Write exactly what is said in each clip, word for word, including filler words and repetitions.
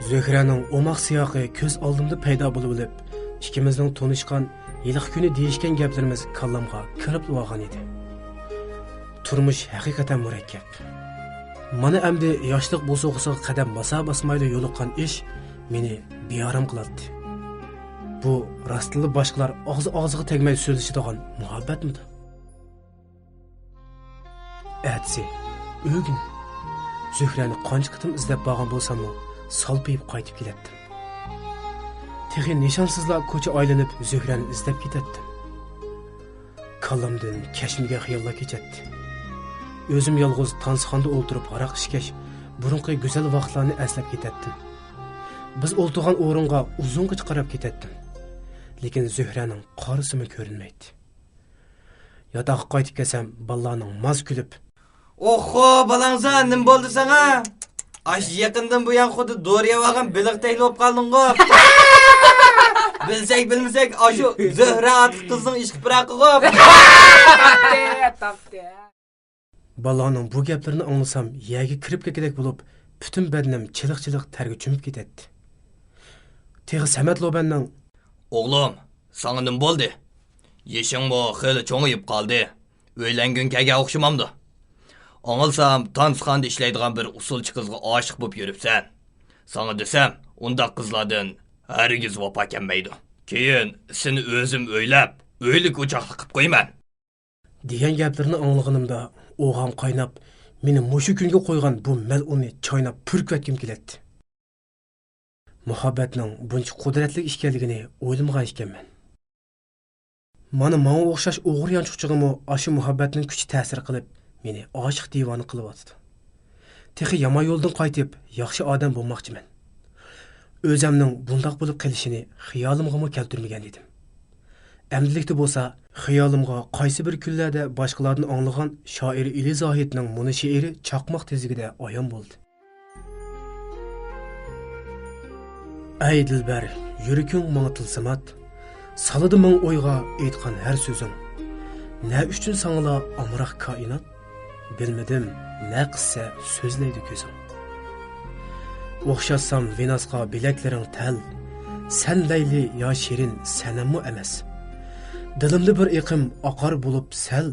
زۆھرەنىڭ ئوماق سىياقى كۆز ئالدىمدا پەيدا بولۇۋېلىپ، ئىككىمىزنىڭ تونۇشقان، ھېلىقى كۈنى دېيىشكەن گەپلىرىمىز كاللامغا كىرىپلىۋالغان ئىدى. تۇرمۇش ھەقىقەتەن مۇرەككەپ. مانا ئەمدى ياشلىق بوسۇغىسىغا قەدەم باسا-باسمايلا يولۇققان ئىش مېنى بىئارام قىلاتتى. بۇ راستتىنلا باشقىلار ئاغزى ئاغزىغا تەگمەي سۆزلىشىدىغان مۇھەببەتمىدۇ؟ ئەتىسى ئۆگۈن زۆھرەنى قانچە قېتىم ئىزدەپ بارغان بولساممۇ، سالپىيىپ قايتىپ كېلەتتىم. تېخى نىشانسىزلا كوچا ئايلىنىپ، زۆھرەنى ئىزدەپ كېتەتتىم. كاللامدىن كەچمىگەن خىياللار كېچەتتى. ئۆزۈم يالغۇز تانسىخانىدا ئولتۇرۇپ ھاراق ئىچكەچ، بۇرۇنقى گۈزەل ۋاقىتلارنى ئەسلەپ كېتەتتىم. بىز ئولتۇرغان ئورۇنغا ئۇزۇنغىچە قاراپ كېتەتتىم. لېكىن زۆھرەنىڭ قارىسىمۇ كۆرۈنمەيتتى. ياتاققا قايتىپ كەلسەم، بالىلارنىڭ ماز كۈلۈپ، «ئوخو، بالاڭزان، نېمە بولدى ساڭا؟ ئاشۇ يېقىندىن بۇيان خۇددى دورا يەۋالغان بېلىقتەكلا بولۇپ قالدىڭغۇ؟» «بىلسەك بىلمىسەك، ئاشۇ زۆھرە ئاتلىق قىزنىڭ ئىشقى پىراقىغۇ؟» تاپتى، تاپتى. بالىلارنىڭ بۇ گەپلىرىنى ئاڭلىسام، يەرگە كىرىپ كەتكۈدەك بولۇپ، پۈتۈن بەدىنىم چىلىق-چىلىق تەرگە چۆمۈپ كېتەتتى. تېخى سەمەت لوبەننىڭ، «ئوغلۇم، ساڭا نېمە بولدى؟ يېشىڭمۇ خېلى چوڭىيىپ قالدى. ئۆيلەنگۈڭ كەلگەن ئوخشىمامدۇ؟ ئاڭلىسام، تانسىخانىدا ئىشلەيدىغان بىر ئۇسسۇلچى قىزغا ئاشىق بولۇپ يۈرۈپسەن. ساڭا دېسەم، ئۇنداق قىزلاردىن ھەرگىز ۋاپا كەلمەيدۇ. كېيىن سېنى ئۆزۈم ئۆيلەپ، ئۆيلۈك ئوچاقلىق قىلىپ قويىمەن.» دېگەن گەپلىرىنى ئاڭلىغىنىمدا، ئوغام قايناپ، مېنى مۇشۇ كۈنگە قويغان بۇ مەلئۇننى چايناپ پۈركۈۋەتكۈم كېلەتتى. مۇھەببەتنىڭ بۇنچە قۇدرەتلىك ئىكەنلىكىنى ئويلىمىغان ئىكەنمەن. مانا ماڭا ئوخشاش ئوغرى يانچۇقچىغىمۇ ئاشۇ مۇھەببەتنىڭ كۈچى تەسىر قىلىپ، مېنى ئاشىق دىۋانە قىلىۋاتىدۇ. تېخى يامان يولدىن قايتىپ، ياخشى ئادەم بولماقچىمەن. ئۆزەمنىڭ بۇنداق بولۇپ قېلىشىنى خىيالىمغىمۇ كەلتۈرمىگەن ئىدىم. ئەمدىلىكتە بولسا، خىيالىمغا قايسى بىر كۈنلەردە باشقىلاردىن ئاڭلىغان شائىر ئېلى زاھىتنىڭ مۇنۇ شېئىرى چاقماق تېزلىكىدە ئايان بولدى. ئەي دىلبەر، يۈرىكىڭ ماڭا تىلسىمات، سالىدۇ مىڭ ئويغا ئېيتقان ھەر سۆزۈڭ. نە ئۈچۈن ساڭىلا ئامراق كائىنات؟ بىلمىدىم، نە قىسسە سۆزلەيدۇ كۆزۈڭ. ئوخشاتسام ۋېناسقا بىلەكلىرىڭ تەل، سەن لەيلى يا شېرىن سەنەممۇ ئەمەس. دىلىمدا بىر ئېقىم ئاقار بولۇپ سەل،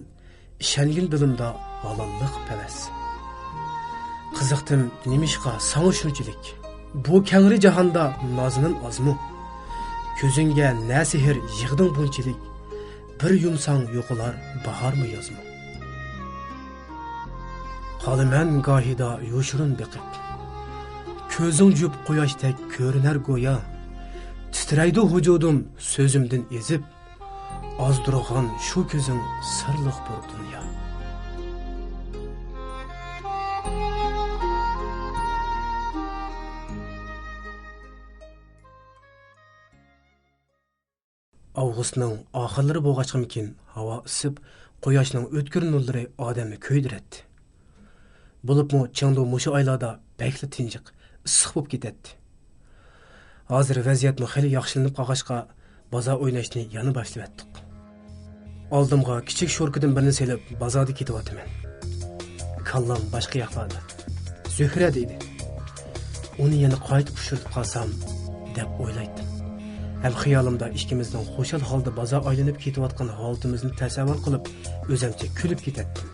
ئىشەنگىن دىلىمدا ھالاللىق پەۋەس. قىزىقتىم نېمىشقا ساڭا شۇنچىلىك؟ بۇ كەڭرى جاھاندا نازىنىن ئازمۇ؟ كۆزۈڭگە نە سېھىر يىغدىڭ بۇنچىلىك؟ بىر يۇمساڭ يوقىلار باھارمۇ يازمۇ؟ قالىمەن گاھىدا يوشۇرۇن بېقىپ، كۆزۈڭ جۈپ قۇياشتەك كۆرۈنەر گويا. تىترەيدۇ ۋۇجۇدۇم سۆزۈمدىن ئېزىپ، ئازدۇرغان شۇ كۆزۈڭ سىرلىق بىر دۇنيا. ئاۋغۇستنىڭ ئاخىرلىرى بولغاچقىمىكىن، ھاۋا ئىسسىپ، قۇياشنىڭ ئۆتكۈر نۇرلىرى ئادەمنى كۆيدۈرەتتى. بولۇپمۇ چېڭدۇ مۇشۇ ئايلاردا بەكلا تىنچىق، ئىسسىق بولۇپ كېتەتتى. ھازىر ۋەزىيەتمۇ خېلى ياخشىلىنىپ قالغاچقا، بازار ئويناشنى يەنە باشلىۋەتتۇق. ئالدىمغا كىچىك شوركىدىن بىرنى سېلىپ، بازاردا كېتىۋاتىمەن. كاللام باشقا ياقلاردا. زۆھرەدە ئىدى. ئۇنى يەنە قايتا ئۇچرىتىپ قالسام، دەپ ئويلايتتىم. ھەم خىيالىمدا ئىككىمىزنىڭ خۇشال ھالدا بازار ئايلىنىپ كېتىۋاتقان ھالىتىمىزنى تەسەۋۋۇر قىلىپ، ئۆزەمچە كۈلۈپ كېتەتتىم.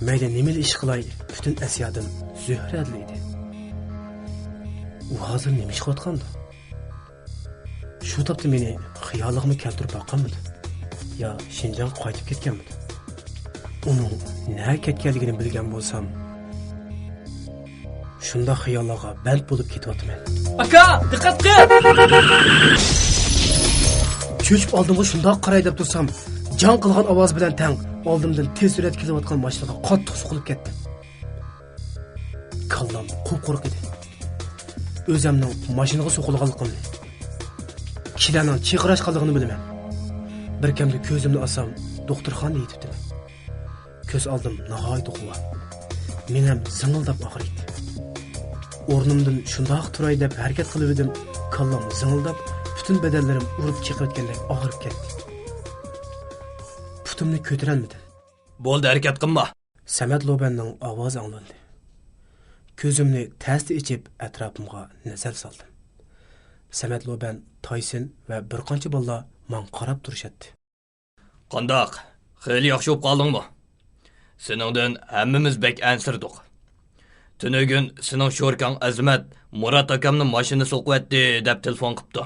مەيلى نېمىلا ئىش قىلاي، پۈتۈن ئەس-يادىم زۆھرەدىلا ئىدى. ئۇ ھازىر نېمە ئىش قىلىۋاتقاندۇ؟ شۇ تاپتا مېنى خىيالىغىمۇ كەلتۈرۈپ باققانمىدى؟ يا شىنجاڭغا قايتىپ كەتكەنمىدى؟ ئۇنىڭ نەگە كەتكەنلىكىنى بىلگەن بولسام، شۇنداق خىياللارغا بەند بولۇپ كېتىۋاتىمەن. ئاكا، دىققەت قىل! چۆچۈپ ئالدىمغا شۇنداق قاراي دەپ تۇرسام، جاڭ قىلغان ئاۋاز بىلەن تەڭ ئالدىمدىن تېز سۈرئەتتە كېلىۋاتقان ماشىنىغا قاتتىق سوقۇلۇپ كەتتىم. كاللام قۇپقۇرۇق ئىدى. ئۆزەمنىڭ ماشىنىغا سوقۇلغانلىقىمنى، كىشىلەرنىڭ چىرقىراشقانلىقىنى بىلىمەن. بىر كەمدە كۆزۈمنى ئاچسام، دوختۇرخانىدا يېتىپتىمەن. كۆز ئالدىم ناھايىتى غۇۋا. مېڭەم زىڭىلداپ ئاغرىيتتى. ئورنۇمدىن شۇنداق تۇراي دەپ ھەرىكەت قىلىۋىدىم، كاللام زىڭىلداپ، پۈتۈن بەدەنلىرىم ئۇرۇپ چېقىۋەتكەندەك ئاغرىپ كەتتى. پۇتۇمنى كۆتۈرەلمىدىم. بولدى، ھەرىكەت قىلما. سەمەت لوبەننىڭ ئاۋازى ئاڭلاندى. كۆزۈمنى تەستە ئېچىپ، ئەتراپىمغا نەزەر سالدىم. سەمەت لوبەن، تايسىن ۋە بىر قانچە بالىلار ماڭا قاراپ تۇرۇشاتتى. قانداق؟ خېلى ياخشى بولۇپ قالدىڭمۇ؟ سېنىڭدىن ھەممىمىز بەك ئەنسىرىدۇق. تۈنۈگۈن سېنىڭ شوركاڭ ئەزىمەت مۇرات ئاكامنى ماشىنا سوقۇۋەتتى دەپ تېلېفون قىپتۇ.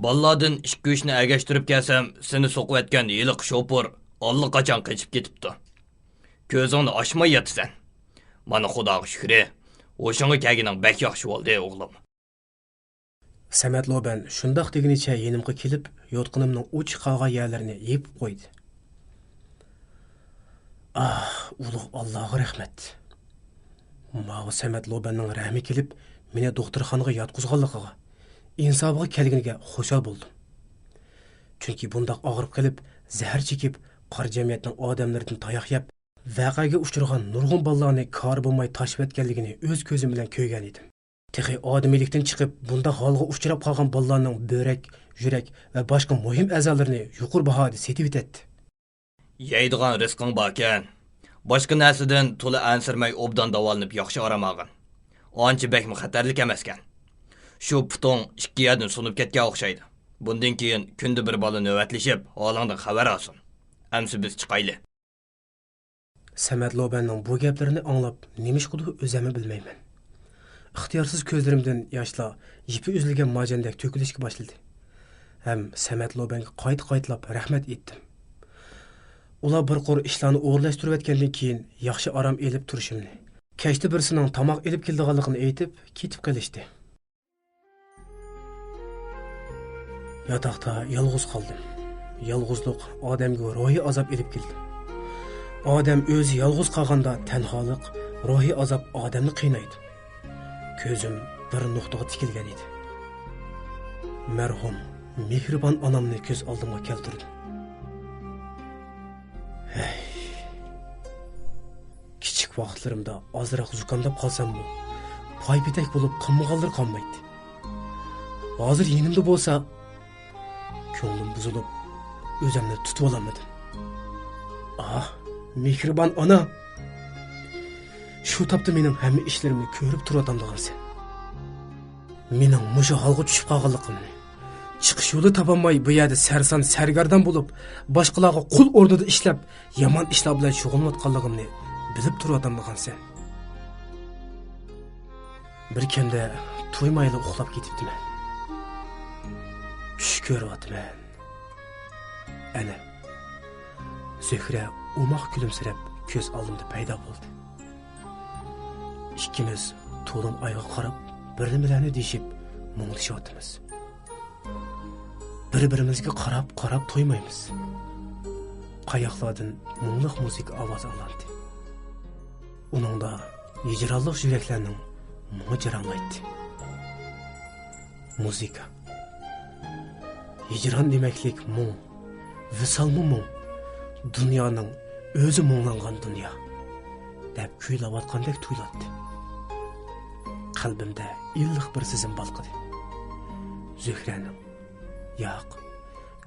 بالىلاردىن ئىككى-ئۈچنى ئەگەشتۈرۈپ كەلسەم، سېنى سوقۇۋەتكەن ھېلىقى شوپۇر ئاللىقاچان قېچىپ كېتىپتۇ. كۆزۈڭنى ئاچماي ياتىسەن. مانا خۇداغا شۈكرى، ھوشۇڭغا كەلگىنىڭ بەك ياخشى بولدى، ئوغلۇم. سەمەت لوبەن شۇنداق دېگىنىچە يېنىمغا كېلىپ، يوتقىنىمنىڭ ئۇچ قالغان يەرلىرىنى يېپىپ قويدى. ئاھ، ئۇلۇغ ئاللاغا رەھمەت! ماۋۇ سەمەت لوبەننىڭ رەھمى كېلىپ، مېنى دوختۇرخانىغا ياتقۇزغانلىقىغا، ئىنسابىغا كەلگىنىگە خۇشال بولدۇم. چۈنكى بۇنداق ئاغرىپ قېلىپ، زەھەر چېكىپ، قارا جەمئىيەتنىڭ ئادەملىرىدىن تاياق يەپ، ۋەقەگە ئۇچرىغان نۇرغۇن بالىلارنى كارى بولماي تاشلىۋەتكەنلىكىنى ئۆز كۆزۈم بىلەن كۆرگەن ئىدىم. تېخى ئادىمىيلىكتىن چىقىپ، بۇنداق ھالغا ئۇچراپ قالغان بالىلارنىڭ بۆرەك، يۈرەك ۋە باشقا مۇھىم ئەزالىرىنى يۇقىرى باھادا سېتىۋېتەتتى. يەيدىغان رىزقىڭ باركەن. باشقا نەرسىدىن تولا ئەنسىرىمەي ئوبدان داۋالىنىپ ياخشى ئارام ئالغىن. ئانچە بەكمۇ خەتەرلىك ئەمەسكەن. شۇ پۇتۇڭ ئىككى يەردىن سۇنۇپ كەتكەن ئوخشايدۇ. بۇندىن كېيىن كۈندە بىر بالا نۆۋەتلىشىپ، ھالىڭدىن خەۋەر ئالسۇن. ئەمسە بىز چىقايلى. سەمەت لوبەننىڭ بۇ گەپلىرىنى ئاڭلاپ، نېمىشقىدۇر ئۆزەممۇ بىلمەيمەن. ئىختىيارسىز كۆزلىرىمدىن ياشلار يىپى ئۈزۈلگەن مارجاندەك تۆكۈلۈشكە باشلىدى. ھەم سەمەت لوبەنگە قايتا-قايتىلاپ رەھمەت ئېيتتىم. ئۇلار بىر قۇر ئىشلارنى ئورۇنلاشتۇرۇۋەتكەندىن كېيىن، ياخشى ئارام ئېلىپ تۇرۇشۇمنى، كەچتە بىرسىنىڭ تاماق ئېلىپ كېلىدىغانلىقىنى ئېيتىپ، كېتىپ قېلىشتى. ياتاقتا يالغۇز قالدىم. يالغۇزلۇق ئادەمگە روھىي ئازاب ئېلىپ كېلىدۇ. ئادەم ئۆزى يالغۇز قالغاندا، تەنھالىق، روھىي ئازاب ئادەمنى قىينايدۇ. كۆزۈم بىر نۇقتىغا تىكىلگەن ئىدى. مەرھۇم، مېھرىبان ئانامنى كۆز ئالدىمغا كەلتۈردۈم. ھەي. كىچىك ۋاقىتلىرىمدا ئازراق زۇكامداپ قالساممۇ، پايپېتەك بولۇپ قىلمىغانلىرى قالمايتتى. ھازىر يېنىمدا بولسا، كۆڭلۈم بۇزۇلۇپ، ئۆزۈمنى تۇتۇۋالالمىدىم. ئاھ، مېھرىبان ئانا! شۇ تاپتا مېنىڭ ھەممە ئىشلىرىمنى كۆرۈپ تۇرۇۋاتامدىغانسەن. مېنىڭ مۇشۇ ھالغا چۈشۈپ قالغانلىقىمنى، چىقىش يولى تاپالماي، بۇ يەردە سەرسان-سەرگەردان بولۇپ، باشقىلارغا قۇل ئورنىدا ئىشلەپ، يامان ئىشلار بىلەن شۇغۇللىنىۋاتقانلىقىمنى بىلىپ تۇرۇۋاتامدىغانسەن. بىر كەمدە تويمايلا ئۇخلاپ كېتىپتىمەن. چۈش كۆرۈۋاتىمەن. ئەنە، زۆھرە ئوماق كۈلۈمسىرەپ كۆز ئالدىمدا پەيدا بولدى. ئىككىمىز تولۇن ئايغا قاراپ بىر نېمىلەرنى دېيىشىپ مۇڭدىشىۋاتىمىز. بىر-بىرىمىزگە قاراپ-قاراپ تويمايمىز. قاياقلاردىن مۇڭلۇق مۇزىكا ئاۋازى ئاڭلاندى. ئۇنىڭدا ھىجرانلىق يۈرەكلەرنىڭ مۇڭى جاراڭلايتتى. مۇزىكا. ھىجران دېمەكلىك مۇڭ، ۋىسالمۇ مۇڭ، دۇنيانىڭ ئۆزى مۇڭلانغان دۇنيا، دەپ كۈيلەۋاتقاندەك تۇيۇلاتتى. قەلبىمدە ئىللىق بىر سېزىم بالقىدى. زۆھرەنىڭ، ياق،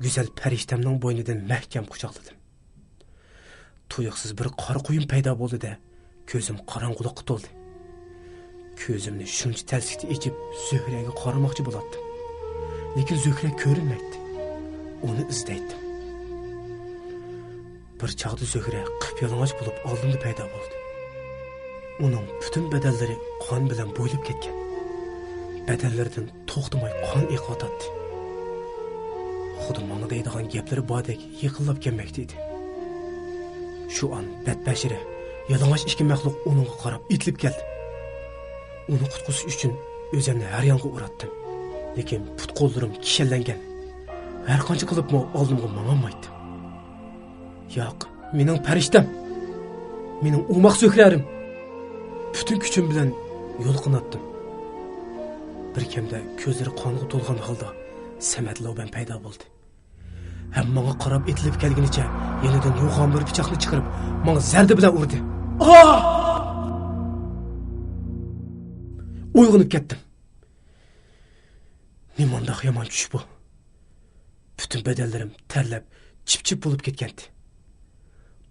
گۈزەل پەرىشتەمنىڭ بوينىدىن مەھكەم قۇچاقلىدىم. تۇيۇقسىز بىر قارا قۇيۇن پەيدا بولدى-دە، كۆزۈم قاراڭغۇلۇققا تولدى. كۆزۈمنى شۇنچە تەسلىكتە ئېچىپ، زۆھرەگە قارىماقچى بولاتتىم. لېكىن زۆھرە كۆرۈنمەيتتى. ئۇنى ئىزدەيتتىم. بىر چاغدا زۆھرە قىپيالىڭاچ بولۇپ ئالدىمدا پەيدا بولدى. ئۇنىڭ پۈتۈن بەدەنلىرى قان بىلەن بويىلىپ كەتكەن. بەدەنلىرىدىن توختىماي قان ئېقىۋاتاتتى. خۇدا ماڭا دەيدىغان گەپلىرى باردەك يېقىنلاپ كەلمەكتە ئىدى. شۇ ئان بەتبەشىرە، يالىڭاچ ئىككى مەخلۇق ئۇنىڭغا قاراپ ئېتىلىپ كەلدى. ئۇنى قۇتقۇزۇش ئۈچۈن ئۆزۈمنى ھەر يانغا ئۇراتتىم. لېكىن پۇت-قوللىرىم كىشەنلەنگەن. ھەر قانچە قىلىپمۇ ئالدىمغا ماڭالمايتتىم. ياق، مېنىڭ پەرىشتەم! مېنىڭ ئوماق زۆھرەم! پۈتۈن كۈچۈم بىلەن يۇلقۇناتتىم. بىر كەمدە كۆزلىرى قانغا تولغان ھالدا سەمەت لوبەن پەيدا بولدى. ھەم ماڭا قاراپ ئېتىلىپ كەلگىنىچە يېنىدىن يوغان بىر پىچاقنى چىقىرىپ، ماڭا زەردە بىلەن ئۇردى. ئاھ! ئويغىنىپ كەتتىم. نېمانداق يامان چۈش بۇ! پۈتۈن بەدەنلىرىم تەرلەپ، چىپ-چىپ بولۇپ كەتكەنتى.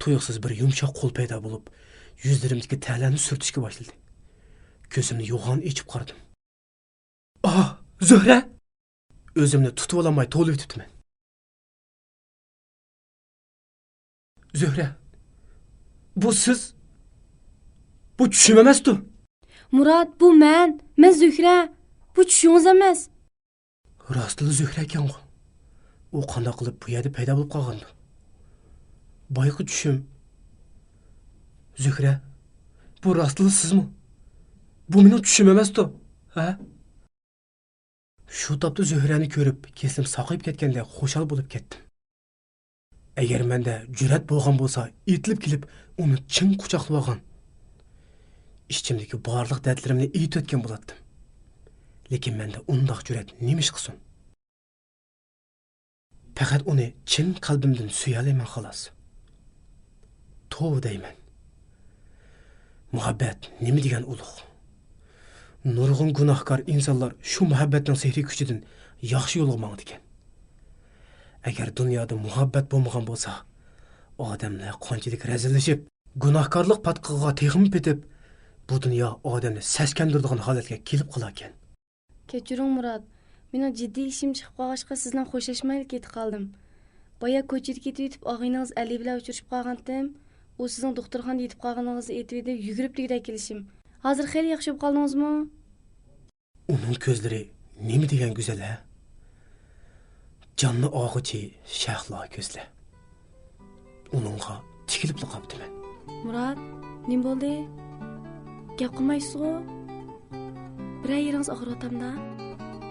تۇيۇقسىز بىر يۇمشاق قول پەيدا بولۇپ، يۈزلىرىمدىكى تەرلەرنى سۈرتۈشكە باشلىدى. كۆزۈمنى يوغان ئېچىپ قارىدىم. ئاھ، زۆھرە! ئۆزۈمنى تۇتۇۋالالماي توۋلىۋېتىپتىمەن. زۆھرە، بۇ سىز؟ بۇ چۈشۈم ئەمەستۇ؟ مۇرات، بۇ مەن. مەن زۆھرە. بۇ چۈشىڭىز ئەمەس. راستلا زۆھرە ئىكەنغۇ. ئۇ قانداق قىلىپ بۇ يەردە پەيدا بولۇپ قالغاندۇ؟ بايىقى چۈشۈم. زۆھرە، بۇ راستلا سىزمۇ؟ بۇ مېنىڭ چۈشۈم ئەمەستۇ؟ ھە؟ شۇ تاپتا زۆھرەنى كۆرۈپ، كېسىلىم ساقىيىپ كەتكەندەك خۇشال بولۇپ كەتتىم. ئەگەر مەندە جۈرئەت بولغان بولسا، ئېتىلىپ كېلىپ، ئۇنى چىڭ قۇچاقلىۋالغان، ئىچىمدىكى بارلىق دەردلىرىمنى ئېيتىۋەتكەن بولاتتىم. لېكىن مەندە ئۇنداق جۈرئەت نېمە ئىش قىلسۇن؟ پەقەت ئۇنى چىن قەلبىمدىن سۆيەلەيمەن، خالاس. توۋا دەيمەن. مۇھەببەت نېمە دېگەن ئۇلۇغ! نۇرغۇن گۇناھكار ئىنسانلار شۇ مۇھەببەتنىڭ سېھرىي كۈچىدىن ياخشى يولغا ماڭىدىكەن. ئەگەر دۇنيادا مۇھەببەت بولمىغان بولسا، ئادەملەر قانچىلىك رەزىللىشىپ، گۇناھكارلىق پاتقىقىغا تېخىمۇ پېتىپ، بۇ دۇنيا ئادەمنى سەسكەندۈرىدىغان ھالەتكە كېلىپ قالاركەن. كەچۈرۈڭ، مۇرات. مېنىڭ جىددىي ئىشىم چىقىپ قالغاچقا، سىزنىڭ خوشلاشمايلا كېتىپ قالدىم. بايا كوچىدا كېتىۋېتىپ، ئاغىنىڭىز ئەلى بىلەن ئۇچرىشىپ قالغانتىم. ئۇ سىزنىڭ دوختۇرخانىدا يېتىپ قالغىنىڭىزنى ئېيتىۋېتىپ، يۈگۈرۈپ دېگۈدەك كېلىشىم. ھازىر خېلى ياخشى بولۇپ قالدىڭىزمۇ؟ ئۇنىڭ كۆزلىرى نېمە دېگەن گۈزەل، ھە؟ جاننى ئالغۇچى شەھلا كۆزلەر. ئۇنىڭغا تىكىلىپلا قاپتىمەن. مۇرات، نېمە بولدى؟ گەپ قىلمايسىزغۇ؟ بىرەر يېرىڭىز ئاغرىۋاتامدا؟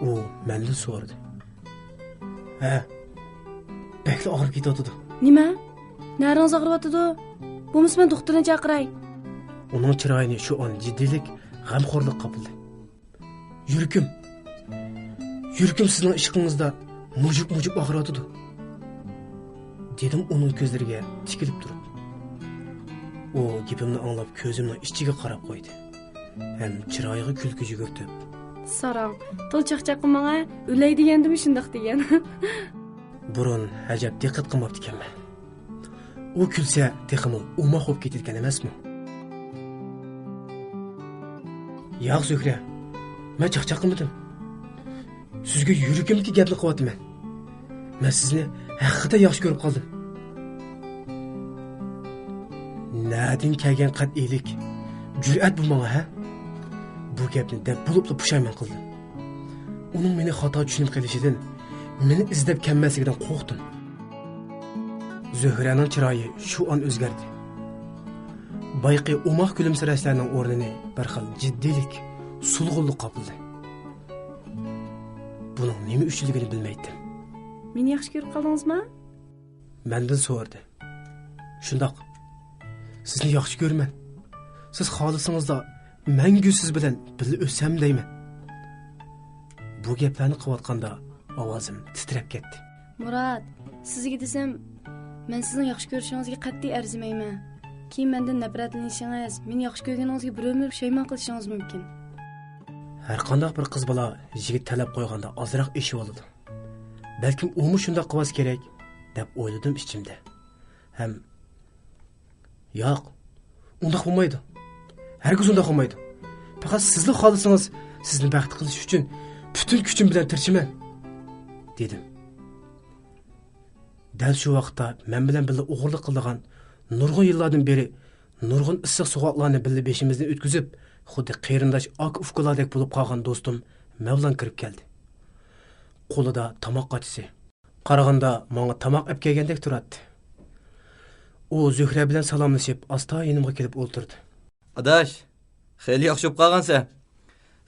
ئۇ مەندىن سورىدى. ھە، بەكلا ئاغرىپ كېتىۋاتىدۇ. نېمە؟ نەرىڭىز ئاغرىۋاتىدۇ؟ بولمىسا مەن دوختۇرنى چاقىراي. ئۇنىڭ چىرايىنى شۇ ئان جىددىيلىك، غەمخورلۇق قاپلىدى. يۈرىكىم، يۈرىكىم سىزنىڭ ئىشقىڭىزدا مۇجۇپ-مۇجۇپ ئاغرىۋاتىدۇ، دېدىم ئۇنىڭ كۆزلىرىگە تىكىلىپ تۇرۇپ. ئۇ گېپىمنى ئاڭلاپ كۆزۈمنىڭ ئىچىگە قاراپ قويدى ھەم چىرايىغا كۈلكە يۈگۈرتۈپ. ساراڭ، تولا چاقچاق قىلماڭ ھە، ئۆلەي دېگەندىمۇ شۇنداق دېگەن. بۇرۇن ئەجەب دىققەت قىلماپتىكەنمەن. ئۇ كۈلسە تېخىمۇ ئوماق بولۇپ كېتىدىكەن ئەمەسمۇ؟ ياق زۆھرە، مەن چاقچاق قىلمىدىم. سىزگە يۈرىكىمدىكى گەپنى قىلىۋاتىمەن. مەن سىزنى ھەقىقەتەن ياخشى كۆرۈپ قالدىم. نەدىن كەلگەن قەتئىيلىك، جۈرئەت بۇ ماڭا، ھە؟ بۇ گەپنى دەپ بولۇپلا پۇشايمان قىلدىم. ئۇنىڭ مېنى خاتا چۈشىنىپ قېلىشىدىن، مېنى ئىزدەپ كەلمەسلىكىدىن قورقتۇم. زۆھرەنىڭ چىرايى شۇ ئان ئۆزگەردى. بايىقى ئوماق كۈلۈمسىرەشلەرنىڭ ئورنىنى بىر خىل جىددىيلىك، سولغۇنلۇق قاپلىدى. بۇنىڭ نېمە ئۈچۈنلۈكىنى بىلمەيتتىم. مېنى ياخشى كۆرۈپ قالدىڭىزمۇ؟ مەندىن سورىدى. شۇنداق. سىزنى ياخشى كۆرىمەن. سىز خالىسىڭىزلا مەڭگۈ سىز بىلەن بىللە ئۆتسەم دەيمەن. بۇ گەپلەرنى قىلىۋاتقاندا ئاۋازىم تىترەپ كەتتى. مۇرات، سىزگە دېسەم، مەن سىزنىڭ ياخشى كۆرۈشىڭىزگە قەتئىي ئەرزىمەيمەن. كېيىن مەندىن نەپرەتلىنىشىڭىز، مېنى ياخشى كۆرگىنىڭىزگە بىر ئۆمۈر پۇشايمان قىلىشىڭىز مۇمكىن. ھەرقانداق بىر قىز بالا يىگىت تەلەپ قويغاندا ئازراق ئېشىۋالىدۇ. بەلكىم ئۇمۇ شۇنداق قىلماسا كېرەك، دەپ ئويلىدىم ئىچىمدە. ھەم، ياق، ئۇنداق بولمايدۇ. ھەرگىز ئۇنداق بولمايدۇ. پەقەت سىزلا خالىسىڭىز، سىزنى بەخت قىلىش ئۈچۈن پۈتۈن كۈچۈم بىلەن تىرىشىمەن، دېدىم. دەل شۇ ۋاقىتتا مەن بىلەن بىللە ئوغرىلىق قىلىدىغان، نۇرغۇن يىللاردىن بېرى نۇرغۇن ئىسسىق سوغۇقلارنى بىللە بېشىمىزدىن ئۆتكۈزۈپ، خۇددى قېرىنداش ئاكا-ئۇكىلاردەك بولۇپ قالغان دوستۇم مەۋلان كىرىپ كەلدى. قولىدا تاماق قاچىسى. قارىغاندا ماڭا تاماق ئەپ كەلگەندەك تۇراتتى. ئۇ زۆھرە بىلەن سالاملىشىپ، ئاستا يېنىمغا كېلىپ ئولتۇردى. ئاداش، خېلى ياخشى بولۇپ قالغانسەن.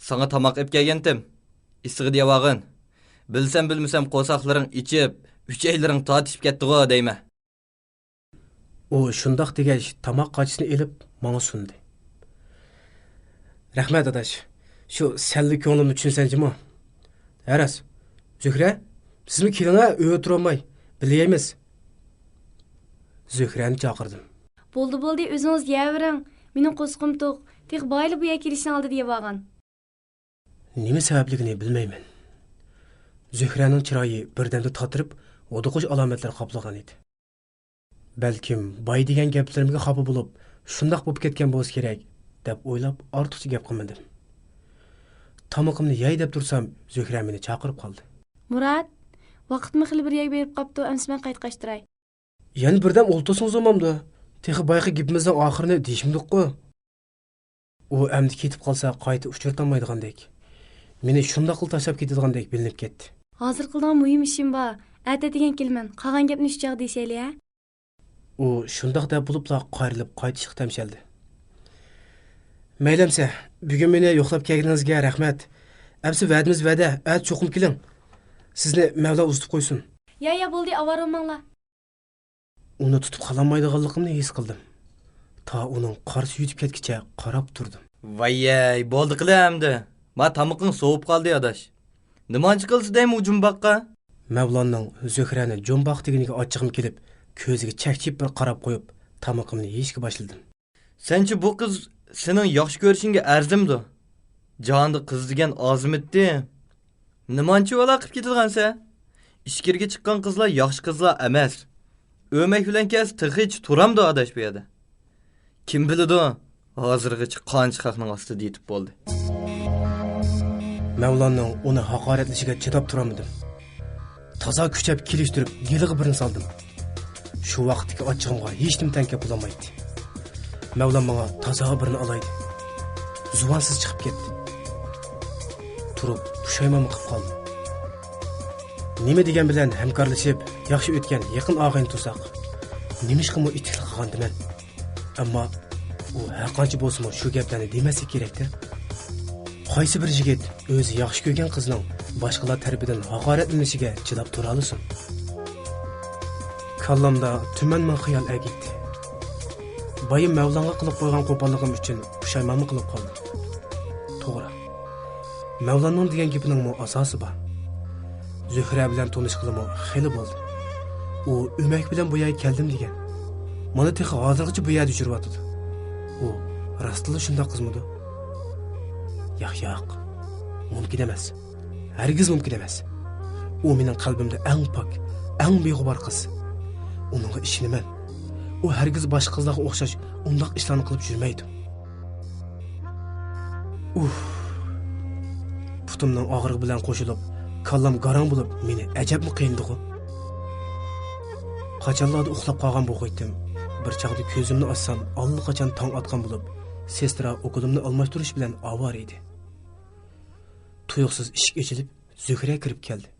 ساڭا تاماق ئەپ كەلگەنتىم. ئىسسىغىدە يەۋالغىن. بىلسەم بىلمىسەم قورساقلىرىڭ ئېچىپ، ئۈچەيلىرىڭ تارتىشىپ كەتتىغۇ دەيمەن. ئۇ شۇنداق دېگەچ، تاماق قاچىسىنى ئېلىپ، ماڭا سۇندى. رەھمەت، ئاداش. شۇ سەنلا كۆڭلۈمنى چۈشىنىسەن جۇمۇ. ھە راست. زۆھرە، سىزمۇ كېلىڭە، ئۆيدە تۇرالماي، بىللە يەيمىز. زۆھرەنى چاقىردىم. بولدى، بولدى، ئۆزىڭىز يەۋېرىڭ. مېنىڭ قورسىقىم توق. تېخى بايىلا بۇ يەرگە كېلىشنىڭ ئالدىدا يەۋالغان. نېمە سەۋەبلىكىنى بىلمەيمەن. زۆھرەنىڭ چىرايى بىردەمدە تاتىرىپ، ھودۇقۇش ئالامەتلىرى قاپلىغان ئىدى. بەلكىم بايا دېگەن گەپلىرىمگە خاپا بولۇپ، شۇنداق بولۇپ كەتكەن بولسا كېرەك، دەپ ئويلاپ، ئارتۇقچە گەپ قىلمىدىم. تامىقىمنى يەي دەپ تۇرسام، زۆھرە مېنى چاقىرىپ قالدى. مۇرات، ۋاقىتمۇ خېلى بىر يەرگە بېرىپ قاپتۇ، ئەمىسە مەن قايتقاچ تۇراي. يەنە بىردەم ئولتۇرسىڭىز بولمامدۇ؟ تېخى بايىقى گېپىمىزنىڭ ئاخىرىنى دېيىشمىدۇققۇ؟ ئۇ ئەمدى كېتىپ قالسا، قايتا ئۇچرىتالمايدىغاندەك، مېنى شۇنداقلا تاشلاپ كېتىدىغاندەك بىلىنىپ كەتتى. ھازىر قىلىدىغان مۇھىم ئىشىم بار. ئەتە دېگەن كېلىمەن. قالغان گەپنى شۇ چاغدا دېيىشەيلى، ھە؟ ئۇ شۇنداق دەپ بولۇپلا قايرىلىپ قايتىشقا تەمشەلدى. مەيلى ئەمسە، بۈگۈن مېنى يوقلاپ كەلگىنىڭىزگە رەھمەت. ئەمسە ۋەدىمىز ۋەدە، ئەتە چوقۇم كېلىڭ. سىزنى مەۋلا ئۇزىتىپ قويسۇن. يا، يا، بولدى، ئاۋارە بولماڭلار. ئۇنى تۇتۇپ قالالمايدىغانلىقىمنى ھېس قىلدىم. تا ئۇنىڭ قارىسى يۈتۈپ كەتكىچە قاراپ تۇردۇم. ۋاييەي، بولدى قىلە ئەمدى. ما تامىقىڭ سوۋۇپ قالدى، ئاداش. نېمانچە قىلسا دەيمۇ جۇمباققا؟ مەۋلاننىڭ زۆھرەنى جۇمباق دېگىنىگە ئاچچىقىم كېلىپ، كۆزىگە چەكچىيىپ بىر قاراپ قويۇپ، تامىقىمنى يېيىشكە باشلىدىم. سەنچە بۇ قىز سېنىڭ ياخشى كۆرۈشۈڭگە ئەرزىمدۇ؟ جاھاندا قىز دېگەن ئازمىتتى. نېمانچە بالا قىپ كېتىدىغانسە؟ ئىچكىرىگە چىققان قىزلار ياخشى قىزلار ئەمەس. ئۆمەك بىلەن كەلسە تېخىچە تۇرامدۇ ئاداش بۇ يەردە؟ كىم بىلىدۇ، ھازىرغىچە قانچە خەقنىڭ ئاستىدا يېتىپ بولدى. مەۋلاننىڭ ئۇنى ھاقارەتلىشىگە چىداپ تۇرالمىدىم. تازا كۈچەپ كېلىشتۈرۈپ گېلىغا بىرنى سالدىم. شۇ ۋاقىتتىكى ئاچچىقىمغا ھېچنېمە تەڭ كەپ بولالمايتتى. مەۋلان ماڭا تازا بىرنى ئالايدى. زۇۋانسىز چىقىپ كەتتى. تۇرۇپ پۇشايمانمۇ قىلىپ قالدىم. نېمە دېگەن بىلەن ھەمكارلىشىپ ياخشى ئۆتكەن يېقىن ئاغىنە تۇرساق، نېمىشقىمۇ ئىتتىكلىق قىلغانتىمەن. ئەمما ئۇ ھەرقانچە بولسىمۇ شۇ گەپلەرنى دېمەسلىكى كېرەكتە. قايسى بىر يىگىت ئۆزى ياخشى كۆرگەن قىزنىڭ باشقىلار تەرىپىدىن ھاقارەتلىنىشىگە چىداپ تۇرالىسۇن؟ كاللامدا تۈمەن مىڭ خىيال ئەگىيتتى. بايا مەۋلانغا قىلىپ قويغان قوپاللىقىم ئۈچۈن پۇشايمانمۇ قىلىپ قالدىم. توغرا. مەۋلاننىڭ دېگەن گېپىنىڭمۇ ئاساسى بار. زۆھرە بىلەن تونۇشقىلىمۇ خېلى بولدى. ئۇ ئۆمەك بىلەن بۇ يەرگە كەلدىم دېگەن. مانا تېخى ھازىرغىچە بۇ يەردە يۈرۈۋاتىدۇ. ئۇ راستلا شۇنداق قىزمىدۇ؟ ياق، ياق. مۇمكىن ئەمەس. ھەرگىز مۇمكىن ئەمەس. ئۇ مېنىڭ قەلبىمدە ئەڭ پاك، ئەڭ بىغۇبار قىز. ئۇنىڭغا ئىشىنىمەن. ئۇ ھەرگىز باشقا قىزلارغا ئوخشاش ئۇنداق ئىشلارنى قىلىپ يۈرمەيدۇ. ئۇھ. پۇتۇمنىڭ ئاغرىقى بىلەن قوشۇلۇپ، كاللام گاراڭ بولۇپ، مېنى ئەجەبمۇ قىينىدىغۇ. قاچانلاردا ئۇخلاپ قالغان بوغايتتىم. بىر چاغدا كۆزۈمنى ئاچسام، ئاللىقاچان تاڭ ئاتقان بولۇپ، سېسترا ئوكۇلۇمنى ئالماشتۇرۇش بىلەن ئاۋارە ئىدى. تۇيۇقسىز ئىشىك ئېچىلىپ، زۆھرە كىرىپ كەلدى.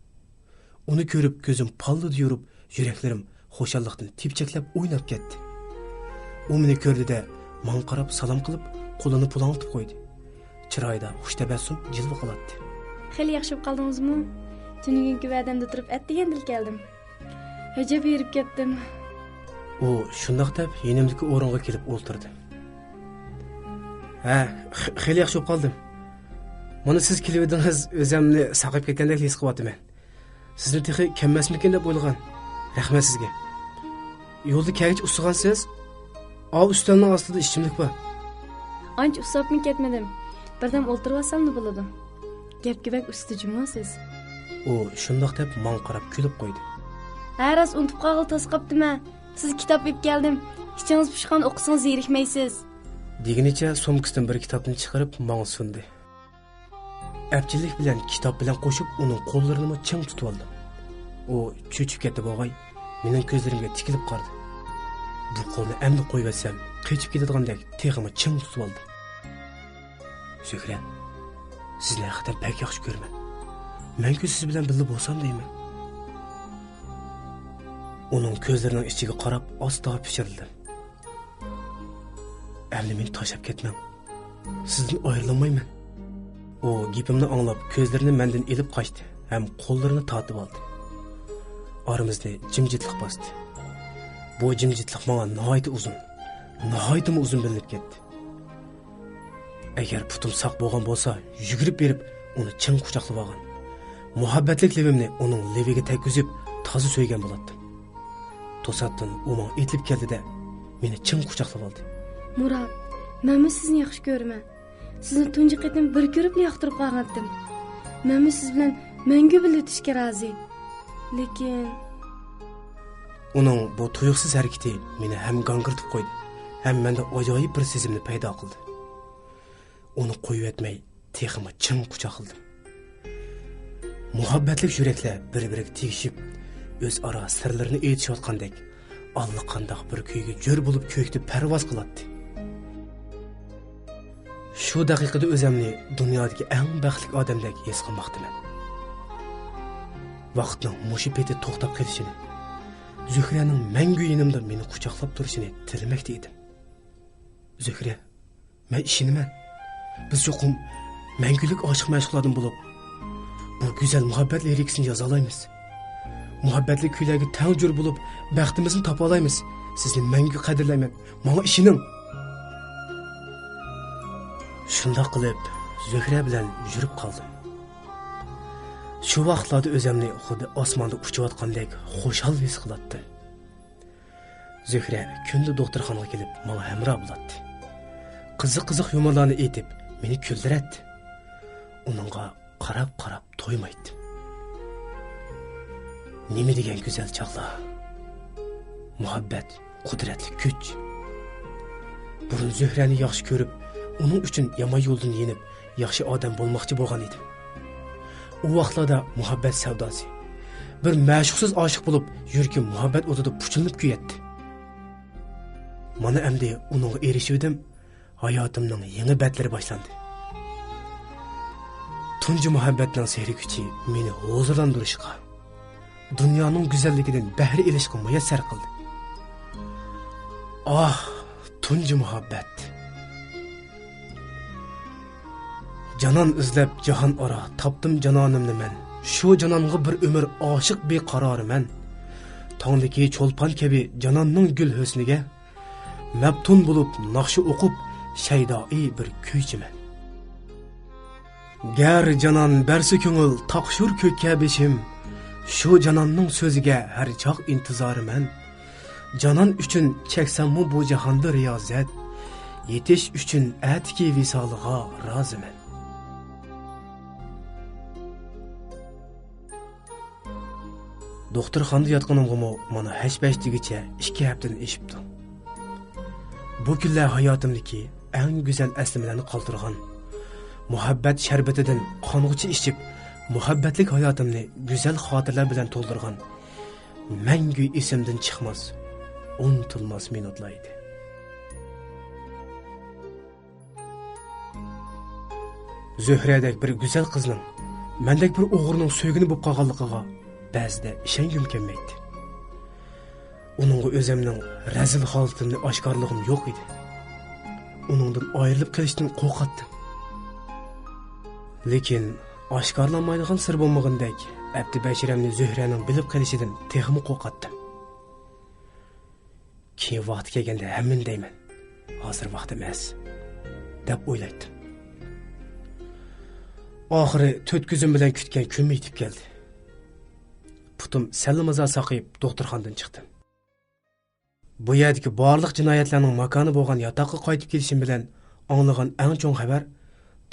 ئۇنى كۆرۈپ كۆزۈم پاللىدە يورۇپ، يۈرەكلىرىم خۇشاللىقتىن تېپچەكلەپ ئويناپ كەتتى. ئۇ مېنى كۆردى-دە، ماڭا قاراپ سالام قىلىپ، قولىنى پۇلاڭلىتىپ قويدى. چىرايىدا خۇش تەبەسسۇم جىلۋە قىلاتتى. خېلى ياخشى بولۇپ قالدىڭىزمۇ؟ تۈنۈگۈنكى ۋەدەمدە تۇرۇپ ئەتىگەندىلا كەلدىم. ئەجەب ھېرىپ كەتتىم. ئۇ شۇنداق دەپ يېنىمدىكى ئورۇنغا كېلىپ ئولتۇردى. ھە، خ-، خېلى ياخشى بولۇپ قالدىم. مانا سىز كېلىۋىدىڭىز، ئۆزۈمنى ساقىيىپ كەتكەندەك ھېس قىلىۋاتىمەن. سىزنى تېخى كەممەسمىكىن دەپ ئويلىغان. رەھمەت سىزگە. يولدا كەلگۈچە ئۇسسىغانسىز؟ ئاۋۇ ئۈستەلنىڭ ئاستىدا ئىچىملىك بار. ئانچە ئۇسساپمۇ كەتمىدىم. بىردەم ئولتۇرۇۋالساملا بولىدۇ. گەپكە بەك ئۇستا جۇمۇ سىز. ئۇ شۇنداق دەپ ماڭا قاراپ كۈلۈپ قويدى. ھە، راست ئۇنتۇپ قالغىلى تاس قاپتىمەن. سىزگە كىتاب ئېلىپ كەلدىم. ئىچىڭىز پۇشقان ئوقۇسىڭىز زېرىكمەيسىز. دېگىنىچە سومكىسىدىن بىر كىتابنى چىقىرىپ ماڭا سۇندى. ئەپچىللىك بىلەن كىتاب بىلەن قوشۇپ ئۇنىڭ قوللىرىنىمۇ چىڭ تۇتۇۋالدىم. ئۇ چۆچۈپ كەتتى بوغاي، مېنىڭ كۆزلىرىمگە تىكىلىپ قارىدى. بۇ قولنى ئەمدى قويۇۋەتسەم قېچىپ كېتىدىغاندەك تېخىمۇ چىڭ تۇتۇۋالدىم. زۆھرە، سىزنى ھەقىقەتەن بەك ياخشى كۆرىمەن. مەنكۇ سىز بىلەن بىللە بولسام دەيمەن. ئۇنىڭ كۆزلىرىنىڭ ئىچىگە قاراپ ئاستىغا پىچىرلىدىم. ئەمدى مېنى تاشلاپ كەتمەڭ. سىزدىن ئايرىلالمايمەن. ئۇ گېپىمنى ئاڭلاپ، كۆزلىرىنى مەندىن ئېلىپ قاچتى ھەم قوللىرىنى تارتىۋالدى. ئارىمىزنى جىمجىتلىق باستى. بۇ جىمجىتلىق ماڭا ناھايىتى ئۇزۇن، ناھايىتىمۇ ئۇزۇن بىلىنىپ كەتتى. ئەگەر پۇتۇم ساق بولغان بولسا، يۈگۈرۈپ بېرىپ ئۇنى چىڭ قۇچاقلىۋالغان، مۇھەببەتلىك لېۋىمنى ئۇنىڭ لېۋىگە تەگكۈزۈپ تازا سۆيگەن بولاتتىم. توساتتىن ئۇ ماڭا ئېتىلىپ كەلدى-دە، مېنى چىڭ قۇچاقلىۋالدى. مۇرات، مەنمۇ سىزنى ياخشى كۆرىمەن. سىزنى تۇنجى قېتىم بىر كۆرۈپلا ياقتۇرۇپ قالغانتىم. مەنمۇ سىز بىلەن مەڭگۈ بىللە ئۆتۈشكە رازى. لېكىن ئۇنىڭ بۇ تۇيۇقسىز ھەرىكىتى مېنى ھەم گاڭگىرىتىپ قويدى، ھەم مەندە ئاجايىپ بىر سېزىمنى پەيدا قىلدى. ئۇنى قويۇۋەتمەي، تېخىمۇ چىڭ قۇچاقلىدىم. مۇھەببەتلىك يۈرەكلەر بىر-بىرىگە تېگىشىپ، ئۆزئارا سىرلىرىنى ئېيتىشىۋاتقاندەك، ئاللىقانداق بىر كۈيگە جۆر بولۇپ كۆكتە پەرۋاز قىلاتتى. شۇ دەقىقىدە ئۆزۈمنى دۇنيادىكى ئەڭ بەختلىك ئادەمدەك ھېس قىلماقتىمەن. ۋاقىتنىڭ مۇشۇ پېتى توختاپ قېلىشىنى، زۆھرەنىڭ مەڭگۈ يېنىمدا مېنى قۇچاقلاپ تۇرۇشىنى تىلىمەكتە ئىدىم. زۆھرە، مەن ئىشىنىمەن. بىز چوقۇم مەڭگۈلۈك ئاشىق-مەشۇقلاردىن بولۇپ، بۇ گۈزەل مۇھەببەت لىرىكىسىنى يازالايمىز. مۇھەببەتلىك كۈيلەرگە تەڭ جۆر بولۇپ، بەختىمىزنى تاپالايمىز. سىزنى مەڭگۈ قەدىرلەيمەن. ماڭا ئىشىنىڭ. شۇنداق قىلىپ، زۆھرە بىلەن يۈرۈپ قالدىم. شۇ ۋاقىتلاردا ئۆزۈمنى خۇددى ئاسماندا ئۇچۇۋاتقاندەك خۇشال ھېس قىلاتتىم. زۆھرە كۈندە دوختۇرخانىغا كېلىپ، ماڭا ھەمراھ بولاتتى. قىزىق-قىزىق يۇمۇرلارنى ئېيتىپ، مېنى كۈلدۈرەتتى. ئۇنىڭغا قاراپ-قاراپ تويمايتتىم. نېمە دېگەن گۈزەل چاغلار! مۇھەببەت، قۇدرەتلىك كۈچ. بۇرۇن زۆھرەنى ياخشى كۆرۈپ، ئۇنىڭ ئۈچۈن يامان يولدىن يېنىپ، ياخشى ئادەم بولماقچى بولغان ئىدىم. ئۇ ۋاقىتلاردا مۇھەببەت سەۋداسى، بىر مەشۇقسىز ئاشىق بولۇپ، يۈرىكىم مۇھەببەت ئوتىدا پۇچۇلۇپ كۆيەتتى. مانا ئەمدى ئۇنىڭغا ئېرىشىۋىدىم، ھاياتىمنىڭ يېڭى بەتلىرى باشلاندى. تۇنجى مۇھەببەتنىڭ سېھرىي كۈچى مېنى ھۇزۇرلاندۇرۇشقا، دۇنيانىڭ گۈزەللىكىدىن بەھرە ئېلىشقا مۇيەسسەر قىلدى. ئاھ، تۇنجى مۇھەببەت! جانان ئىزلەپ جاھان ئارا، تاپتىم جانانىمنى مەن. شۇ جانانغا بىر ئۆمۈر ئاشىق بىقارار مەن. تاڭدىكى چولپان كەبى جاناننىڭ گۈل ھۆسنىگە، مەپتۇن بولۇپ ناخشا ئوقۇپ، شەيدائىي بىر كۈيچىمەن. گەر جانان بەرسە كۆڭۈل، تاقشۇر كۆككە بېشىم. شۇ جاناننىڭ سۆزىگە ھەر چاغ ئىنتىزارىمەن. جانان ئۈچۈن چەكسەممۇ بۇ جاھاندا رىيازەت، يېتىش ئۈچۈن ئەتىكى ۋىسالىغا رازىمەن. دوختۇرخانىدا ياتقىنىمغىمۇ مانا ھەش-پەش دېگۈچە ئىككى ھەپتىدىن ئېشىپتۇ. بۇ كۈنلەر ھاياتىمدىكى ئەڭ گۈزەل ئەسلىمىلەرنى قالدۇرغان، مۇھەببەت شەربىتىدىن قانغۇچە ئىچىپ، مۇھەببەتلىك ھاياتىمنى گۈزەل خاتىرىلەر بىلەن تولدۇرغان، مەڭگۈ ئېسىمدىن چىقماس، ئۇنتۇلماس مىنۇتلار ئىدى. زۆھرەدەك بىر گۈزەل قىزنىڭ مەندەك بىر ئوغرىنىڭ سۆيگىنى بولۇپ قالغانلىقىغا بەزىدە ئىشەنگۈم كەلمەيتتى. ئۇنىڭغا ئۆزۈمنىڭ رەزىل ھالىتىمنى ئاشكارىلىغۇم يوق ئىدى. ئۇنىڭدىن ئايرىلىپ قېلىشتىن قورقاتتىم. لېكىن ئاشكارىلانمايدىغان سىر بولمىغىنىدەك، ئەپتى بەشىرەمنى زۆھرەنىڭ بىلىپ قېلىشىدىن تېخىمۇ قورقاتتىم. كېيىن ۋاقتى كەلگەندە ھەممىنى دەيمەن. ھازىر ۋاقتى ئەمەس، دەپ ئويلايتتىم. ئاخىرى تۆت كۆزۈم بىلەن كۈتكەن كۈنمۇ يېتىپ كەلدى. پۇتۇم سەللىمازا ساقىيىپ، دوختۇرخانىدىن چىقتىم. بۇ يەردىكى بارلىق جىنايەتلەرنىڭ ماكانى بولغان ياتاققا قايتىپ كېلىشىم بىلەن ئاڭلىغان ئەڭ چوڭ خەۋەر،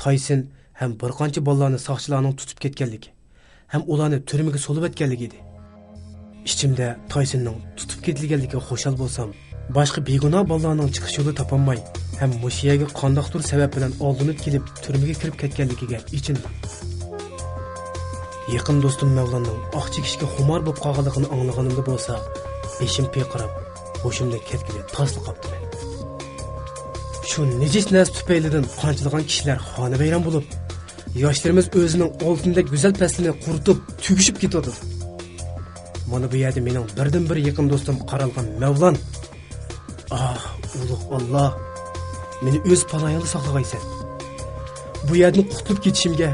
تايسىن ھەم بىر قانچە بالىلارنى ساقچىلارنىڭ تۇتۇپ كەتكەنلىكى ھەم ئۇلارنى تۈرمىگە سولىۋەتكەنلىكى ئىدى. ئىچىمدە تايسىننىڭ تۇتۇپ كېتىلگەنلىكىگە خۇشال بولسام، باشقا بىگۇناھ بالىلارنىڭ چىقىش يولى تاپالماي ھەم مۇشۇ يەرگە قانداقتۇر سەۋەب بىلەن ئالدىنىپ كېلىپ تۈرمىگە كىرىپ كەتكەنلىكىگە ئېچىندىم. يېقىن دوستۇم مەۋلاننىڭ ئاق چېكىشكە خۇمار بولۇپ قالغانلىقىنى ئاڭلىغىنىمدا بولسا، بېشىم پىرقىراپ، ھوشۇمدىن كەتكىلى تاسلا قاپتىمەن. شۇ نىجىس نەرسە تۈپەيلىدىن قانچىلىغان كىشىلەر خانىۋەيران بولۇپ، ياشلىرىمىز ئۆزىنىڭ ئالتۇندەك گۈزەل پەسلىنى قۇرۇتۇپ، تۈگىشىپ كېتىۋاتىدۇ. مانا بۇ يەردە مېنىڭ بىردىنبىر يېقىن دوستۇم قارالغان مەۋلان. ئاھ، ئۇلۇغ ئاللا، مېنى ئۆز پاناھىڭدا ساقلىغايسەن. بۇ يەردىن قۇتۇلۇپ كېتىشىمگە،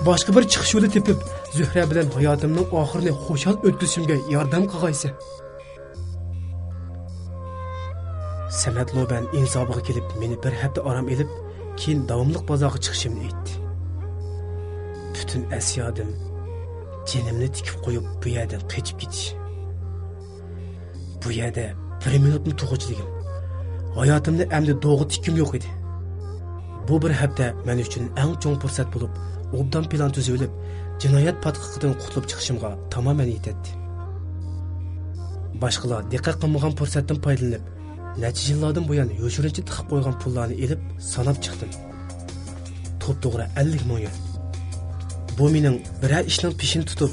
باشقا بىر چىقىش يولى تېپىپ، زۆھرە بىلەن ھاياتىمنىڭ ئاخىرىنى خۇشال ئۆتكۈزۈشۈمگە ياردەم قىلغايسەن. سەمەت لوبەن ئىنسابىغا كېلىپ، مېنى بىر ھەپتە ئارام ئېلىپ، كېيىن داۋاملىق بازارغا چىقىشىمنى ئېيتتى. پۈتۈن ئەس-يادىم، جېنىمنى تىكىپ قويۇپ، بۇ يەردىن قېچىپ كېتىش. بۇ يەردە بىر مىنۇتمۇ تۇغۇچىلىكىم، ھاياتىمنى ئەمدى دوغا تىككۈم يوق ئىدى. بۇ بىر ھەپتە مەن ئۈچۈن ئەڭ چوڭ پۇرسەت بولۇپ، ئوبدان پىلان تۈزۈۋېلىپ، جىنايەت پاتقىقىدىن قۇتۇلۇپ چىقىشىمغا تامامەن يېتەتتى. باشقىلار دىققەت قىلمىغان پۇرسەتتىن پايدىلىنىپ، نەچچە يىللاردىن بۇيان يوشۇرۇنچە تىقىپ قويغان پۇللارنى ئېلىپ، ساناپ چىقتىم. توپتوغرا ئەللىك مىڭ يۈەن. بۇ مېنىڭ بىرەر ئىشنىڭ پېشىنى تۇتۇپ،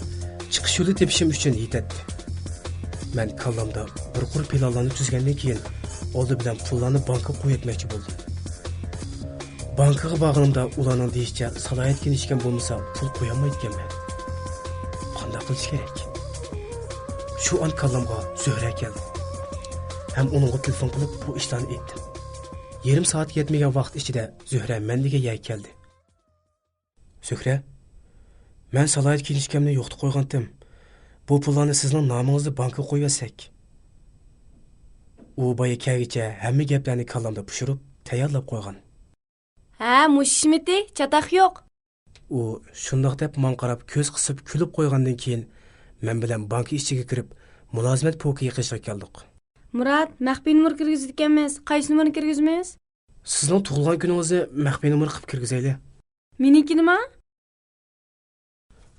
چىقىش يولى تېپىشىم ئۈچۈن يېتەتتى. مەن كاللامدا بىر قۇر پىلانلارنى تۈزگەندىن كېيىن، ئالدى بىلەن پۇللارنى بانكىغا قويۇۋەتمەكچى بولدۇم. بانكىغا بارغىنىمدا، ئۇلارنىڭ دېيىشىچە، سالاھىيەتكە كېلىشكەن بولمىسا، پۇل قويالمايدىكەنمەن. قانداق قىلىش كېرەك؟ شۇ ئان كاللامغا زۆھرە كەلدى. ھەم ئۇنىڭغا تېلېفون قىلىپ، بۇ ئىشلارنى ئېيتتىم. يېرىم سائەتكە يەتمىگەن ۋاقىت ئىچىدە زۆھرە مەن دېگەن يەرگە كەلدى. زۆھرە، مەن سالاھىيەتكە كېلىشكەننى يوقىتىپ قويغانتىم. بۇ پۇللارنى سىزنىڭ نامىڭىزدا بانكىغا قويۇۋەتسەك. ئۇ بايا كەلگىچە ھەممە گەپلەرنى كاللامدا پىشۇرۇپ، تەييارلاپ قويغان. ھە، مۇشۇ ئىشمىتى؟ چاتاق يوق. ئۇ شۇنداق دەپ ماڭا قاراپ كۆز قىسىپ كۈلۈپ قويغاندىن كېيىن، مەن بىلەن بانكا ئىچىگە كىرىپ، مۇلازىمەت پوكى يېقىشىغا كەلدۇق. مۇرات، مەخپىي نومۇر كىرگۈزىدىكەنمىز. قايسى نومۇرنى كىرگۈزىمىز؟ سىزنىڭ تۇغۇلغان كۈنىڭىزنى مەخپىي نومۇر قىلىپ كىرگۈزەيلى. مېنىڭكىنىما؟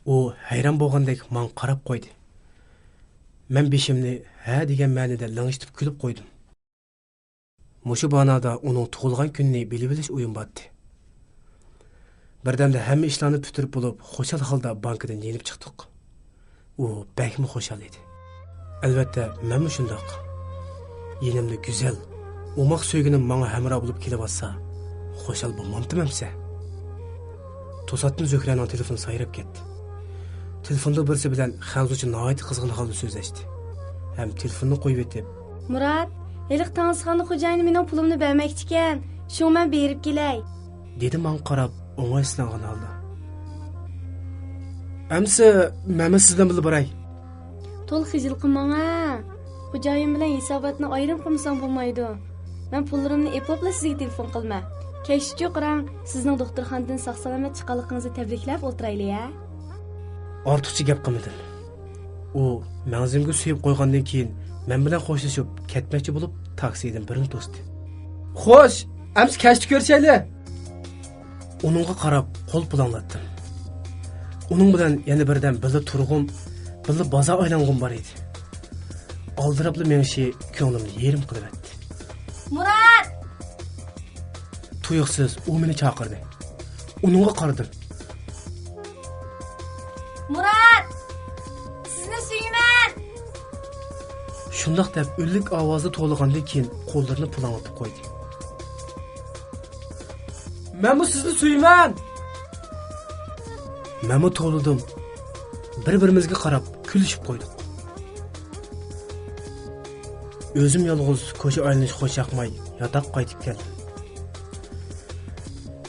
ئۇ ھەيران بولغاندەك ماڭا قاراپ قويدى. مەن بېشىمنى ھە دېگەن مەنىدە لىڭشىتىپ كۈلۈپ قويدۇم. مۇشۇ باھانىدا ئۇنىڭ تۇغۇلغان كۈنىنى بىلىۋېلىش ئويۇم بارتتى. بىردەمدە ھەممە ئىشلارنى پۈتتۈرۈپ بولۇپ، خۇشال ھالدا بانكىدىن يېنىپ چىقتۇق. ئۇ بەكمۇ خۇشال ئىدى. ئەلۋەتتە، مەنمۇ شۇنداق. يېنىمدا گۈزەل، ئوماق سۆيگۈنۈم ماڭا ھەمراھ بولۇپ كېلىۋاتسا، خۇشال بولمامتىم ئەمسە؟ توساتتىن زۆھرەنىڭ تېلېفونى سايراپ كەتتى. تېلېفوندا بىرسى بىلەن خەنزۇچە ناھايىتى قىزغىن ھالدا سۆزلەشتى ھەم تېلېفوننى قويۇۋېتىپ، مۇرات، ھېلىقى تاڭسىخانا خوجايىنى مېنىڭ پۇلۇمنى بەرمەكچىكەن، شۇڭا مەن بېرىپ كېلەي. دېدى ماڭا قاراپ ئوڭايسىزلانغان ھالدا. ئەمسە مەنمۇ سىز بىلەن بىللە باراي. تولا خىجىل قىلماڭ ھە. خوجايىن بىلەن ھېساباتنى ئايرىم قىلمىساڭ بولمايدۇ. مەن پۇللىرىمنى ئېپىپلا سىزگە تېلېفون قىلىمەن. كەچتىچۇ قاراڭ، سىزنىڭ دوختۇرخانىدىن ساق-سالامەت چىققانلىقىڭىزنى تەبرىكلەپ ئولتۇرايلى ھە. ئارتۇقچە گەپ قىلمىدىم. ئۇ مەڭزىمگە سۆيۈپ قويغاندىن كېيىن، مەن بىلەن خوشلىشىپ كەتمەكچى بولۇپ، تاكسىدىن بىرنى توستى. خوش، ئەمسە كەچتە كۆرۈشەيلى. ئۇنىڭغا قاراپ قول پۇلاڭلاتتىم. ئۇنىڭ بىلەن يەنە بىردەم بىللە تۇرغۇم، بىللە بازار ئايلانغۇم بار ئىدى. ئالدىراپلا مېڭىشى كۆڭلۈمنى يېرىم قىلىۋەتتى. مۇرات! تۇيۇقسىز ئۇ مېنى چاقىردى. ئۇنىڭغا قارىدىم. مۇرات! سىزنى سۆيىمەن! شۇنداق دەپ ئۈنلۈك ئاۋازدا توۋلىغاندىن كېيىن قوللىرىنى پۇلاڭلىتىپ قويدى. مەنمۇ سىزنى سۆيىمەن! مەنمۇ توۋلىدىم. بىر-بىرىمىزگە قاراپ كۈلۈشۈپ قويدۇق. ئۆزۈم يالغۇز كوچا ئايلىنىش خوش ياقماي ياتاققا قايتىپ كەلدىم.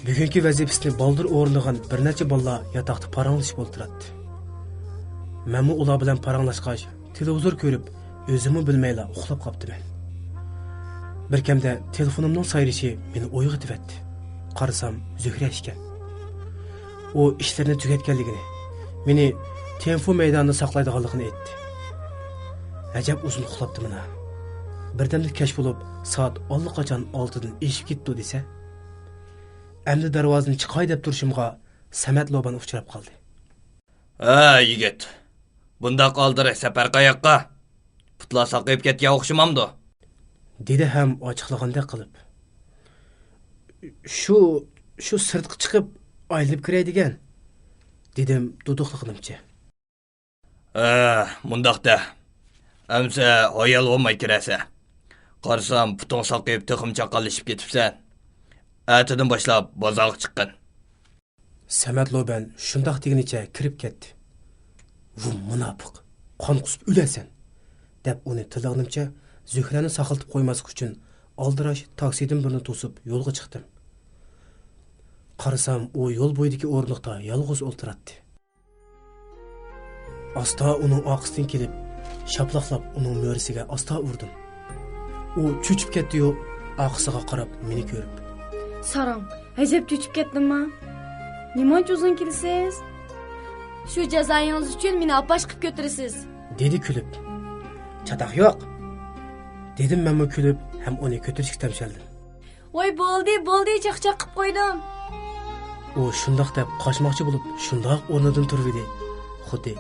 بۈگۈنكى ۋەزىپىسىنى بالدۇر ئورۇندىغان بىر نەچچە بالىلار ياتاقتا پاراڭلىشىپ ئولتۇراتتى. مەنمۇ ئۇلار بىلەن پاراڭلاشقاچ، تېلېۋىزور كۆرۈپ، ئۆزۈممۇ بىلمەيلا ئۇخلاپ قاپتىمەن. بىركەمدە تېلېفونۇمنىڭ سايرىشى مېنى ئويغىتىۋەتتى. قارىسام، زۆھرە ئىكەن. ئۇ ئىشلىرىنى تۈگەتكەنلىكىنى، مېنى تيەنفۇ مەيدانىدا ساقلايدىغانلىقىنى ئېيتتى. ئەجەب ئۇزۇن ئۇخلاپتىمەن ھە. بىردەمدە كەچ بولۇپ، سائەت ئاللىقاچان ئالتىدىن ئېشىپ كېتىپتۇ دېسە. ئەمدى دەرۋازىدىن چىقاي دەپ تۇرۇشۇمغا سەمەت لوبان ئۇچراپ قالدى. ھە، يىگىت، بۇنداق ئالدىراش سەپەر قاياققا؟ پۇتلار ساقىيىپ كەتكەن ئوخشىمامدۇ؟ دېدى ھەم ئاچچىقلىغاندەك قىلىپ. شۇ، شۇ سىرتقا چىقىپ ئايلىنىپ كىرەي دېگەن، دېدىم دۇدۇقلىغىنىمچە. ھە، مۇنداق دە. ئەمسە ھايال بولماي كىرەسەن. قارىسام، پۇتۇڭ ساقىيىپ تېخىمۇ چاققانلىشىپ كېتىپسەن. ئەتىدىن باشلاپ بازارغا چىققىن. سەمەت لوبەن شۇنداق دېگىنىچە كىرىپ كەتتى. ۋۇ مۇناپىق، قان قۇسۇپ ئۆلەرسەن! دەپ ئۇنى تىللىغىنىمچە زۆھرەنى ساقلىتىپ قويماسلىق ئۈچۈن ئالدىراش تاكسىدىن بىرنى توسۇپ يولغا چىقتىم. قارىسام، ئۇ يول بويىدىكى ئورۇندۇقتا يالغۇز ئولتۇراتتى. ئاستا ئۇنىڭ ئارقىسىدىن كېلىپ، شاپىلاقلاپ ئۇنىڭ مۈرىسىگە ئاستا ئۇردۇم. ئۇ چۆچۈپ كەتتى-يۇ، ئارقىسىغا قاراپ مېنى كۆرۈپ. ساراڭ، ئەجەب چۆچۈپ كەتتىمما؟ نېمانچە ئۇزۇن كېلىسىز؟ شۇ جازايىڭىز ئۈچۈن مېنى ئاپاش قىلىپ كۆتۈرىسىز. دېدى كۈلۈپ. چاتاق يوق. دېدىم مەنمۇ كۈلۈپ ھەم ئۇنى كۆتۈرۈشكە تەمشەلدىم. ۋاي، بولدى، بولدى، چاقچاق قىپ قويدۇم. ئۇ شۇنداق دەپ قاچماقچى بولۇپ، شۇنداق ئورنىدىن تۇرۇۋىدى. خۇددى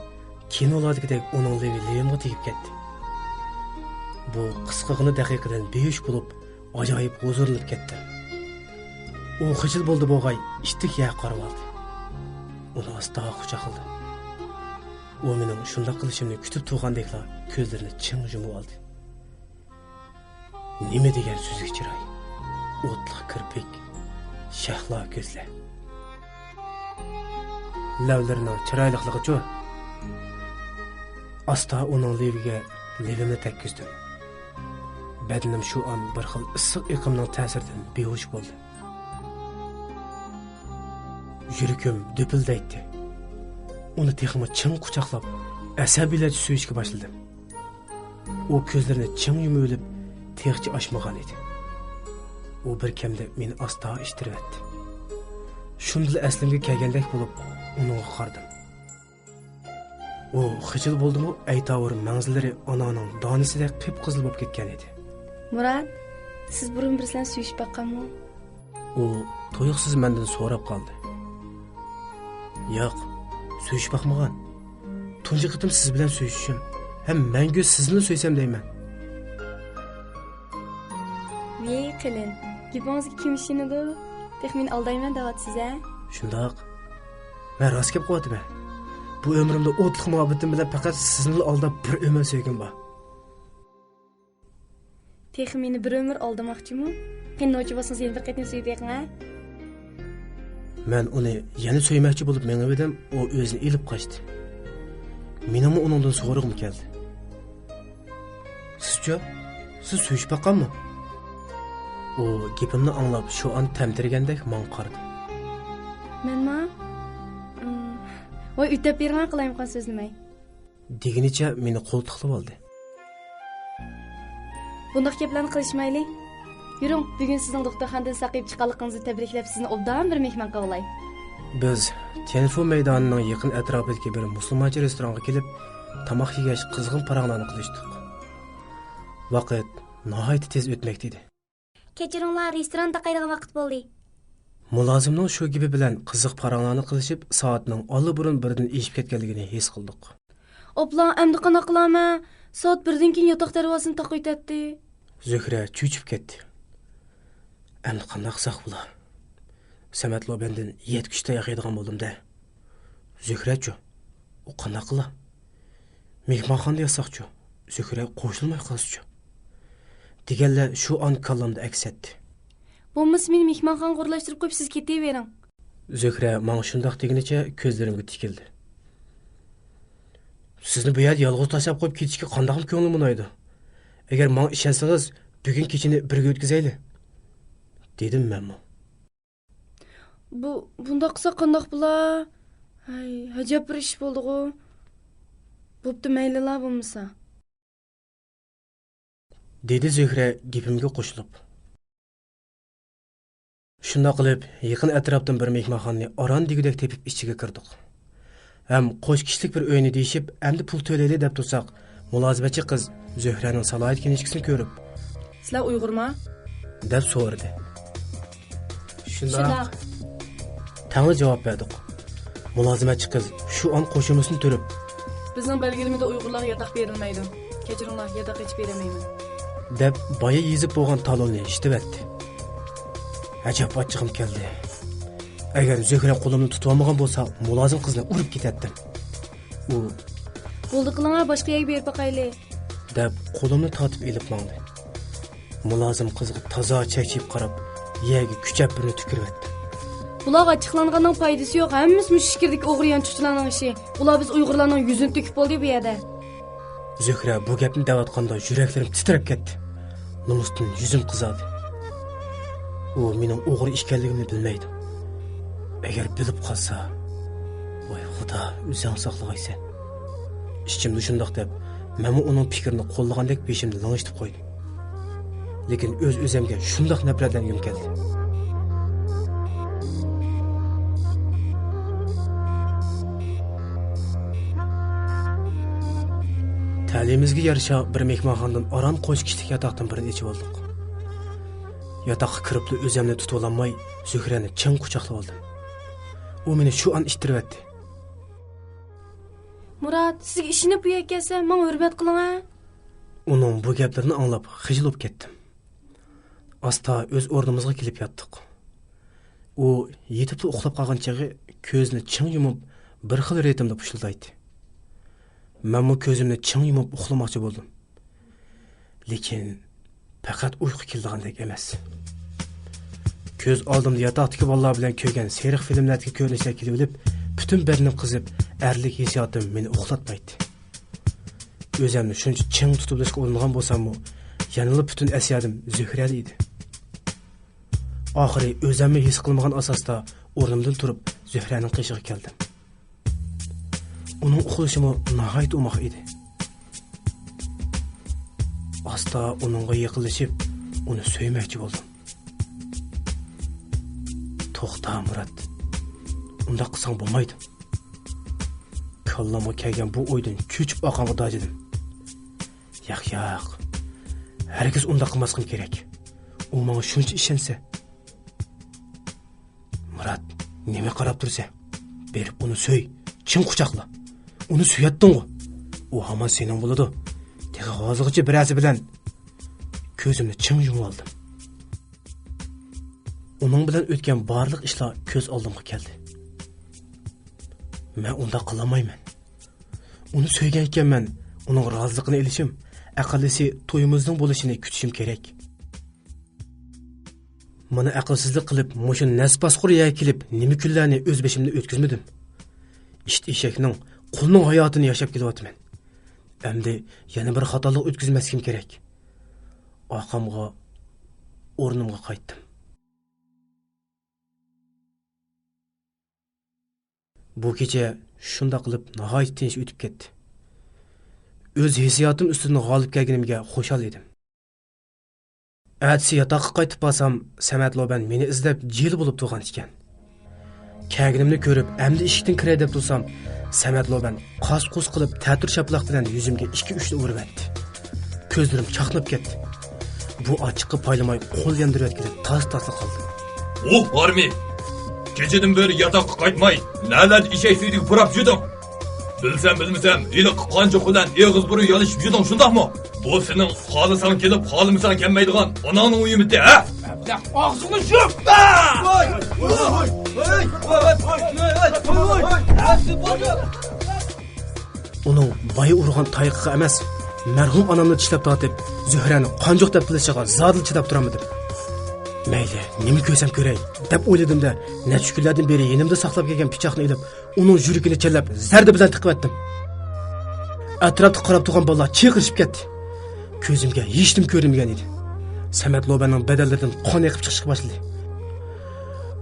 كىنولاردىكىدەك ئۇنىڭ لېۋى لېۋىمغا تېگىپ كەتتى. بۇ قىسقىغىنە دەقىقىدىن بىھوش بولۇپ، ئاجايىپ ھۇزۇرلىنىپ كەتتىم. ئۇ خىجىل بولدى بولغاي، ئىتتىك يەرگە قارىۋالدى. ئۇنى ئاستا قۇچاقلىدىم. ئۇ مېنىڭ شۇنداق قىلىشىمنى كۈتۈپ تۇرغاندەكلا كۆزلىرىنى چىڭ يۇمۇۋالدى. نېمە دېگەن سۈزۈك چىراي، ئوتلۇق كىرپىك، شەھلا كۆزلەر. لەۋلىرىنىڭ چىرايلىقلىقىچۇ؟ ئاستا ئۇنىڭ لېۋىگە لېۋىمنى تەگكۈزدۈم. بەدىنىم شۇ ئان بىر خىل ئىسسىق ئېقىمنىڭ تەسىرىدىن بىھوش بولدى. يۈرىكىم دۈپۈلدەيتتى. ئۇنى تېخىمۇ چىڭ قۇچاقلاپ، ئەسەبىيلەرچە سۆيۈشكە باشلىدىم. ئۇ كۆزلىرىنى چىڭ يۇمۇۋېلىپ، تېخىچە ئاچمىغان ئىدى. ئۇ بىر كەمدە مېنى ئاستا ئىتتىرىۋەتتى. شۇندىلا ئەسلىمگە كەلگەندەك بولۇپ، ئۇنىڭغا قارىدىم. ئۇ خىجىل بولدىمۇ، ئەيتاۋۇر مەڭزىلىرى ئانارنىڭ دانىسىدەك قىپقىزىل بولۇپ كەتكەن ئىدى. مۇرات، سىز بۇرۇن بىرسى بىلەن سۆيۈشۈپ باققانمۇ؟ ئۇ تۇيۇقسىز مەندىن سوراپ قالدى. ياق، سۆيۈشۈپ باقمىغان. تۇنجى قېتىم سىز بىلەن سۆيۈشۈشۈم. ھەم مەڭگۈ سىزنىلا سۆيسەم دەيمەن. ۋىي قېلىن، گېپىڭىزگە كىم ئىشىنىدۇ؟ تېخى مېنى ئالدايمەن دەۋاتىسىز ھە؟ شۇنداق. مەن راست گەپ قىلىۋاتىمەن. بۇ ئۆمرۈمدە ئوتلۇق مۇھەببىتىم بىلەن پەقەت سىزنىلا ئالداپ بىر ئۆمۈر سۆيگۈم بار. تېخى مېنى بىر ئۆمۈر ئالدىماقچىمۇ؟ قېنى نوچى بولسىڭىز يەنە بىر قېتىم سۆيۈپ بېقىڭ ھە؟ مەن ئۇنى يەنە سۆيمەكچى بولۇپ مېڭىۋىدىم، ئۇ ئۆزىنى ئېلىپ قاچتى. مېنىڭمۇ ئۇنىڭدىن سورىغۇم كەلدى. سىزچۇ؟ سىز سۆيۈشۈپ باققانمۇ؟ ئۇ گېپىمنى ئاڭلاپ شۇ ئان تەمتىرىگەندەك ماڭا قارىدى. مەنما؟ ئىم، ۋاي ئۆتەپ بېرىڭە قالايمىقان سۆزلىمەي. دېگىنىچە مېنى قولتۇقلىۋالدى. بۇنداق گەپلەرنى قىلىشمايلى. يۈرۈڭ، بۈگۈن سىزنىڭ دوختۇرخانىدىن ساقىيىپ چىققانلىقىڭىزنى تەبرىكلەپ سىزنى ئوبدان بىر مېھمان قىلىۋالاي. بىز تيەنفۇ مەيدانىنىڭ يېقىن ئەتراپىدىكى بىر مۇسۇلمانچە رېستورانغا كېلىپ، تاماق يېگەچ قىزغىن پاراڭلارنى قىلىشتۇق. ۋاقىت ناھايىتى تېز ئۆتمەكتە ئىدى. كەچۈرۈڭلار، رېستوران تاقايدىغان ۋاقىت بولدى. مۇلازىمنىڭ شۇ گېپى بىلەن قىزىق پاراڭلارنى قىلىشىپ، سائەتنىڭ ئاللىبۇرۇن بىردىن ئېشىپ كەتكەنلىكىنى ھېس قىلدۇق. ئوپلا، ئەمدى قانداق قىلارمەن؟ سائەت بىردىن كېيىن ياتاق دەرۋازىسىنى تاقىۋېتەتتى. زۆھرە چۆچۈپ كەتتى. ئەمدى قانداق قىلساق بولا؟ سەمەتلا بەندىن يەتكۈچە تاياق يەيدىغان بولدۇم-دە. زۆھرەچۇ؟ ئۇ قانداق قىلا؟ مېھمانخانىدا ياتساقچۇ؟ زۆھرە قوشۇلماي قالسىچۇ؟ دېگەنلەر شۇ ئان كاللامدا ئەكس ئەتتى. بولمىسا مېنى مېھمانخانىغا ئورۇنلاشتۇرۇپ قويۇپ سىز كېتىۋېرىڭ. زۆھرە ماڭا شۇنداق دېگىنىچە كۆزلىرىمگە تىكىلدى. سىزنى بۇ يەردە يالغۇز تاشلاپ قويۇپ كېتىشكە قانداقمۇ كۆڭلۈم ئۇنايدۇ؟ ئەگەر ماڭا ئىشەنسىڭىز، بۈگۈن كېچىنى بىرگە ئۆتكۈزەيلى، دېدىم مەنمۇ. بۇ، بۇنداق قىلساق قانداق بولا؟ ھەي، ئەجەب بىر ئىش بولدىغۇ. بوپتۇ، مەيلىلا بولمىسا. دېدى زۆھرە گېپىمگە قوشۇلۇپ. شۇنداق قىلىپ، يېقىن ئەتراپتىن بىر مېھمانخانىنى ئاران دېگۈدەك تېپىپ ئىچىگە كىردۇق. ھەم قوش كىشىلىك بىر ئۆينى دېيىشىپ، ئەمدى پۇل تۆلەيلى دەپ تۇرساق، مۇلازىمەتچى قىز زۆھرەنىڭ سالاھىيەت كىنىشكىسىنى كۆرۈپ، سىلەر ئۇيغۇرما؟ دەپ سورىدى. شۇنداق. شۇنداق. تەڭلا جاۋاب بەردۇق. مۇلازىمەتچى قىز شۇ ئان قوشۇمىسىنى تۈرۈپ، بىزنىڭ بەلگىلىمىدە ئۇيغۇرلارغا ياتاق بېرىلمەيدۇ. كەچۈرۈڭلار، ياتاق ئېچىپ بېرەلمەيمەن. دەپ بايا يېزىپ بولغان تالوننى ئىشلىتىۋەتتى. ئەجەب ئاچچىقىم كەلدى. ئەگەر زۆھرە قولۇمنى تۇتۇۋالمىغان بولسا، مۇلازىم قىزنى ئۇرۇپ كېتەتتىم. ئۇ، بولدى قىلىڭا، باشقا يەرگە بېرىپ باقايلى، دەپ قولۇمنى تارتىپ ئېلىپ ماڭدى. مۇلازىم قىزغا تازا چەكچىيىپ قاراپ، يەرگە كۈچەپ بىرنى تۈكۈرۈۋەتتى. بۇلارغا ئاچچىقلانغاننىڭ پايدىسى يوق، ھەممىسى مۇشۇ ئىچكىرىدىكى ئوغرى يانچۇقچىلارنىڭ ئىشى. ئۇلار بىز ئۇيغۇرلارنىڭ يۈزىنى تۆكۈپ بولدى بۇ يەردە. زۆھرە بۇ گەپنى دەۋاتقاندا يۈرەكلىرىم تىترەپ كەتتى. نومۇستىن يۈزۈم قىزاردى. ئۇ مېنىڭ ئوغرى ئىكەنلىكىمنى بىلمەيدۇ. ئەگەر بىلىپ قالسا، ۋاي خۇدا، ئۆزۈڭ ساقلىغايسەن. ئىچىمدە شۇنداق دەپ، مەنمۇ ئۇنىڭ پىكرىنى قوللىغاندەك بېشىمنى لىڭشىتىپ قويدۇم. لېكىن ئۆز-ئۆزۈمگە شۇنداق نەپرەتلەنگۈم كەلدى. تەلىيىمىزگە يارىشا بىر مېھمانخانىدىن ئاران قوش كىشىلىك ياتاقتىن بىرنى ئېچىۋالدۇق. ياتاققا كىرىپلا ئۆزۈمنى تۇتۇۋالالماي، زۆھرەنى چىڭ قۇچاقلىۋالدىم. ئۇ مېنى شۇ ئان ئىتتىرىۋەتتى. مۇرات، سىزگە ئىشىنىپ بۇ يەرگە كەلسەم، ماڭا ھۆرمەت قىلىڭ ھە. ئۇنىڭ بۇ گەپلىرىنى ئاڭلاپ خىجىل بولۇپ كەتتىم. ئاستا ئۆز ئورنىمىزغا كېلىپ ياتتۇق. ئۇ يېتىپلا ئۇخلاپ قالغان چېغى كۆزىنى چىڭ يۇمۇپ، بىر خىل رىتىمدا پۇشۇلدايتتى. مەنمۇ كۆزۈمنى چىڭ يۇمۇپ ئۇخلىماقچى بولدۇم. لېكىن پەقەت ئۇيقۇ كېلىدىغاندەك ئەمەس. كۆز ئالدىمدا ياتاقتىكى بالىلار بىلەن كۆرگەن سېرىق فىلىملەردىكى كۆرۈنۈشلەر كېلىۋېلىپ، پۈتۈن بەدىنىم قىزىپ، ئەرلىك ھېسسىياتىم مېنى ئۇخلاتمايتتى. ئۆزۈمنى شۇنچە چىڭ تۇتۇۋېلىشقا ئۇرۇنغان بولساممۇ، يەنىلا پۈتۈن ئەس-يادىم زۆھرەدە ئىدى. ئاخىرى ئۆزۈممۇ ھېس قىلمىغان ئاساستا ئورنۇمدىن تۇرۇپ، زۆھرەنىڭ قېشىغا كەلدىم. ئۇنىڭ ئۇخلىشىمۇ ناھايىتى ئوماق ئىدى. ئاستا ئۇنىڭغا يېقىنلىشىپ، ئۇنى سۆيمەكچى بولدۇم. توختا، مۇرات. ئۇنداق قىلساڭ بولمايدۇ. كاللامغا كەلگەن بۇ ئويدىن چۆچۈپ ئارقامغا داجىدىم. ياق، ياق. ھەرگىز ئۇنداق قىلماسلىقىم كېرەك. ئۇ ماڭا شۇنچە ئىشەنسە. مۇرات، نېمە قاراپ تۇرىسەن؟ بېرىپ ئۇنى سۆي، چىڭ قۇچاقلا. ئۇنى سۆيەتتىڭغۇ؟ ئۇ ھامان سېنىڭ بولىدۇ. تېخى ھازىرغىچە بىرەرسى بىلەن. كۆزۈمنى چىڭ يۇمۇۋالدىم. ئۇنىڭ بىلەن ئۆتكەن بارلىق ئىشلار كۆز ئالدىمغا كەلدى. مەن ئۇنداق قىلالمايمەن. ئۇنى سۆيگەن ئىكەنمەن، ئۇنىڭ رازىلىقىنى ئېلىشىم، ئەقەللىسى تويىمىزنىڭ بولۇشىنى كۈتۈشۈم كېرەك. مانا ئەقىلسىزلىك قىلىپ، مۇشۇ نەس پاسقۇر يەرگە كېلىپ، نېمە كۈنلەرنى ئۆز بېشىمدىن ئۆتكۈزمىدىم. ئىت ئېشەكنىڭ، قۇلنىڭ ھاياتىنى ياشاپ كېلىۋاتىمەن. ئەمدى يەنە بىر خاتالىق ئۆتكۈزمەسلىكىم كېرەك. ئارقامغا، ئورنۇمغا قايتتىم. بۇ كېچە شۇنداق قىلىپ ناھايىتى تىنچ ئۆتۈپ كەتتى. ئۆز ھېسسىياتىم ئۈستىدىن غالىب كەلگىنىمگە خۇشال ئىدىم. ئەتىسى ياتاققا قايتىپ بارسام، سەمەت لوبەن مېنى ئىزدەپ جىلە بولۇپ تۇرغان ئىكەن. كەلگىنىمنى كۆرۈپ، ئەمدى ئىشىكتىن كىرەي دەپ تۇرسام، سەمەت لوبەن قاس-قۇس قىلىپ تەتۈر شاپىلاق بىلەن يۈزۈمگە ئىككى-ئۈچنى ئۇرۇۋەتتى. كۆزلىرىم چاقناپ كەتتى. بۇ ئاچچىققا پايلىماي قول ياندۇرۇۋەتكىلى تاس-تاسلا قالدىم. ئۇھ، ھارمى! كېچىدىن بېرى ياتاققا قايتماي، نەلەردە ئېشەك سۈيىدىگە پۇراپ يۈردۈڭ؟ بىلسەم بىلمىسەم، ھېلىقى قانجۇق بىلەن ئېغىز بۇرۇن يالىشىپ يۈردۈڭ، شۇنداقمۇ؟ بۇ سېنىڭ خالىساڭ كېلىپ، خالىمىساڭ كەلمەيدىغان ئاناڭنىڭ ئۆيىمىتى، ھە؟ ئەبلەخ، ئاغزىڭنى يۇم! ئۇنىڭ بايا ئۇرغان تايىقىغا ئەمەس، مەرھۇم ئانامنى چىشلەپ تارتىپ، زۆھرەنى قانجۇق دەپ بىلىشىغا زادىلا چىداپ تۇرالمىدىم. مەيلى، نېمە كۆرسەم كۆرەي، دەپ ئويلىدىم-دە، نەچچە كۈنلەردىن بېرى يېنىمدا ساقلاپ كەلگەن پىچاقنى ئېلىپ، ئۇنىڭ يۈرىكىنى چەنلەپ، زەردە بىلەن تىقىۋەتتىم. ئەتراپتا قاراپ تۇرغان بالىلار چىرقىرىشىپ كەتتى. كۆزۈمگە ھېچنېمە كۆرۈنمىگەن ئىدى. سەمەت لوبەننىڭ بەدەنلىرىدىن قان ئېقىپ چىقىشقا باشلىدى.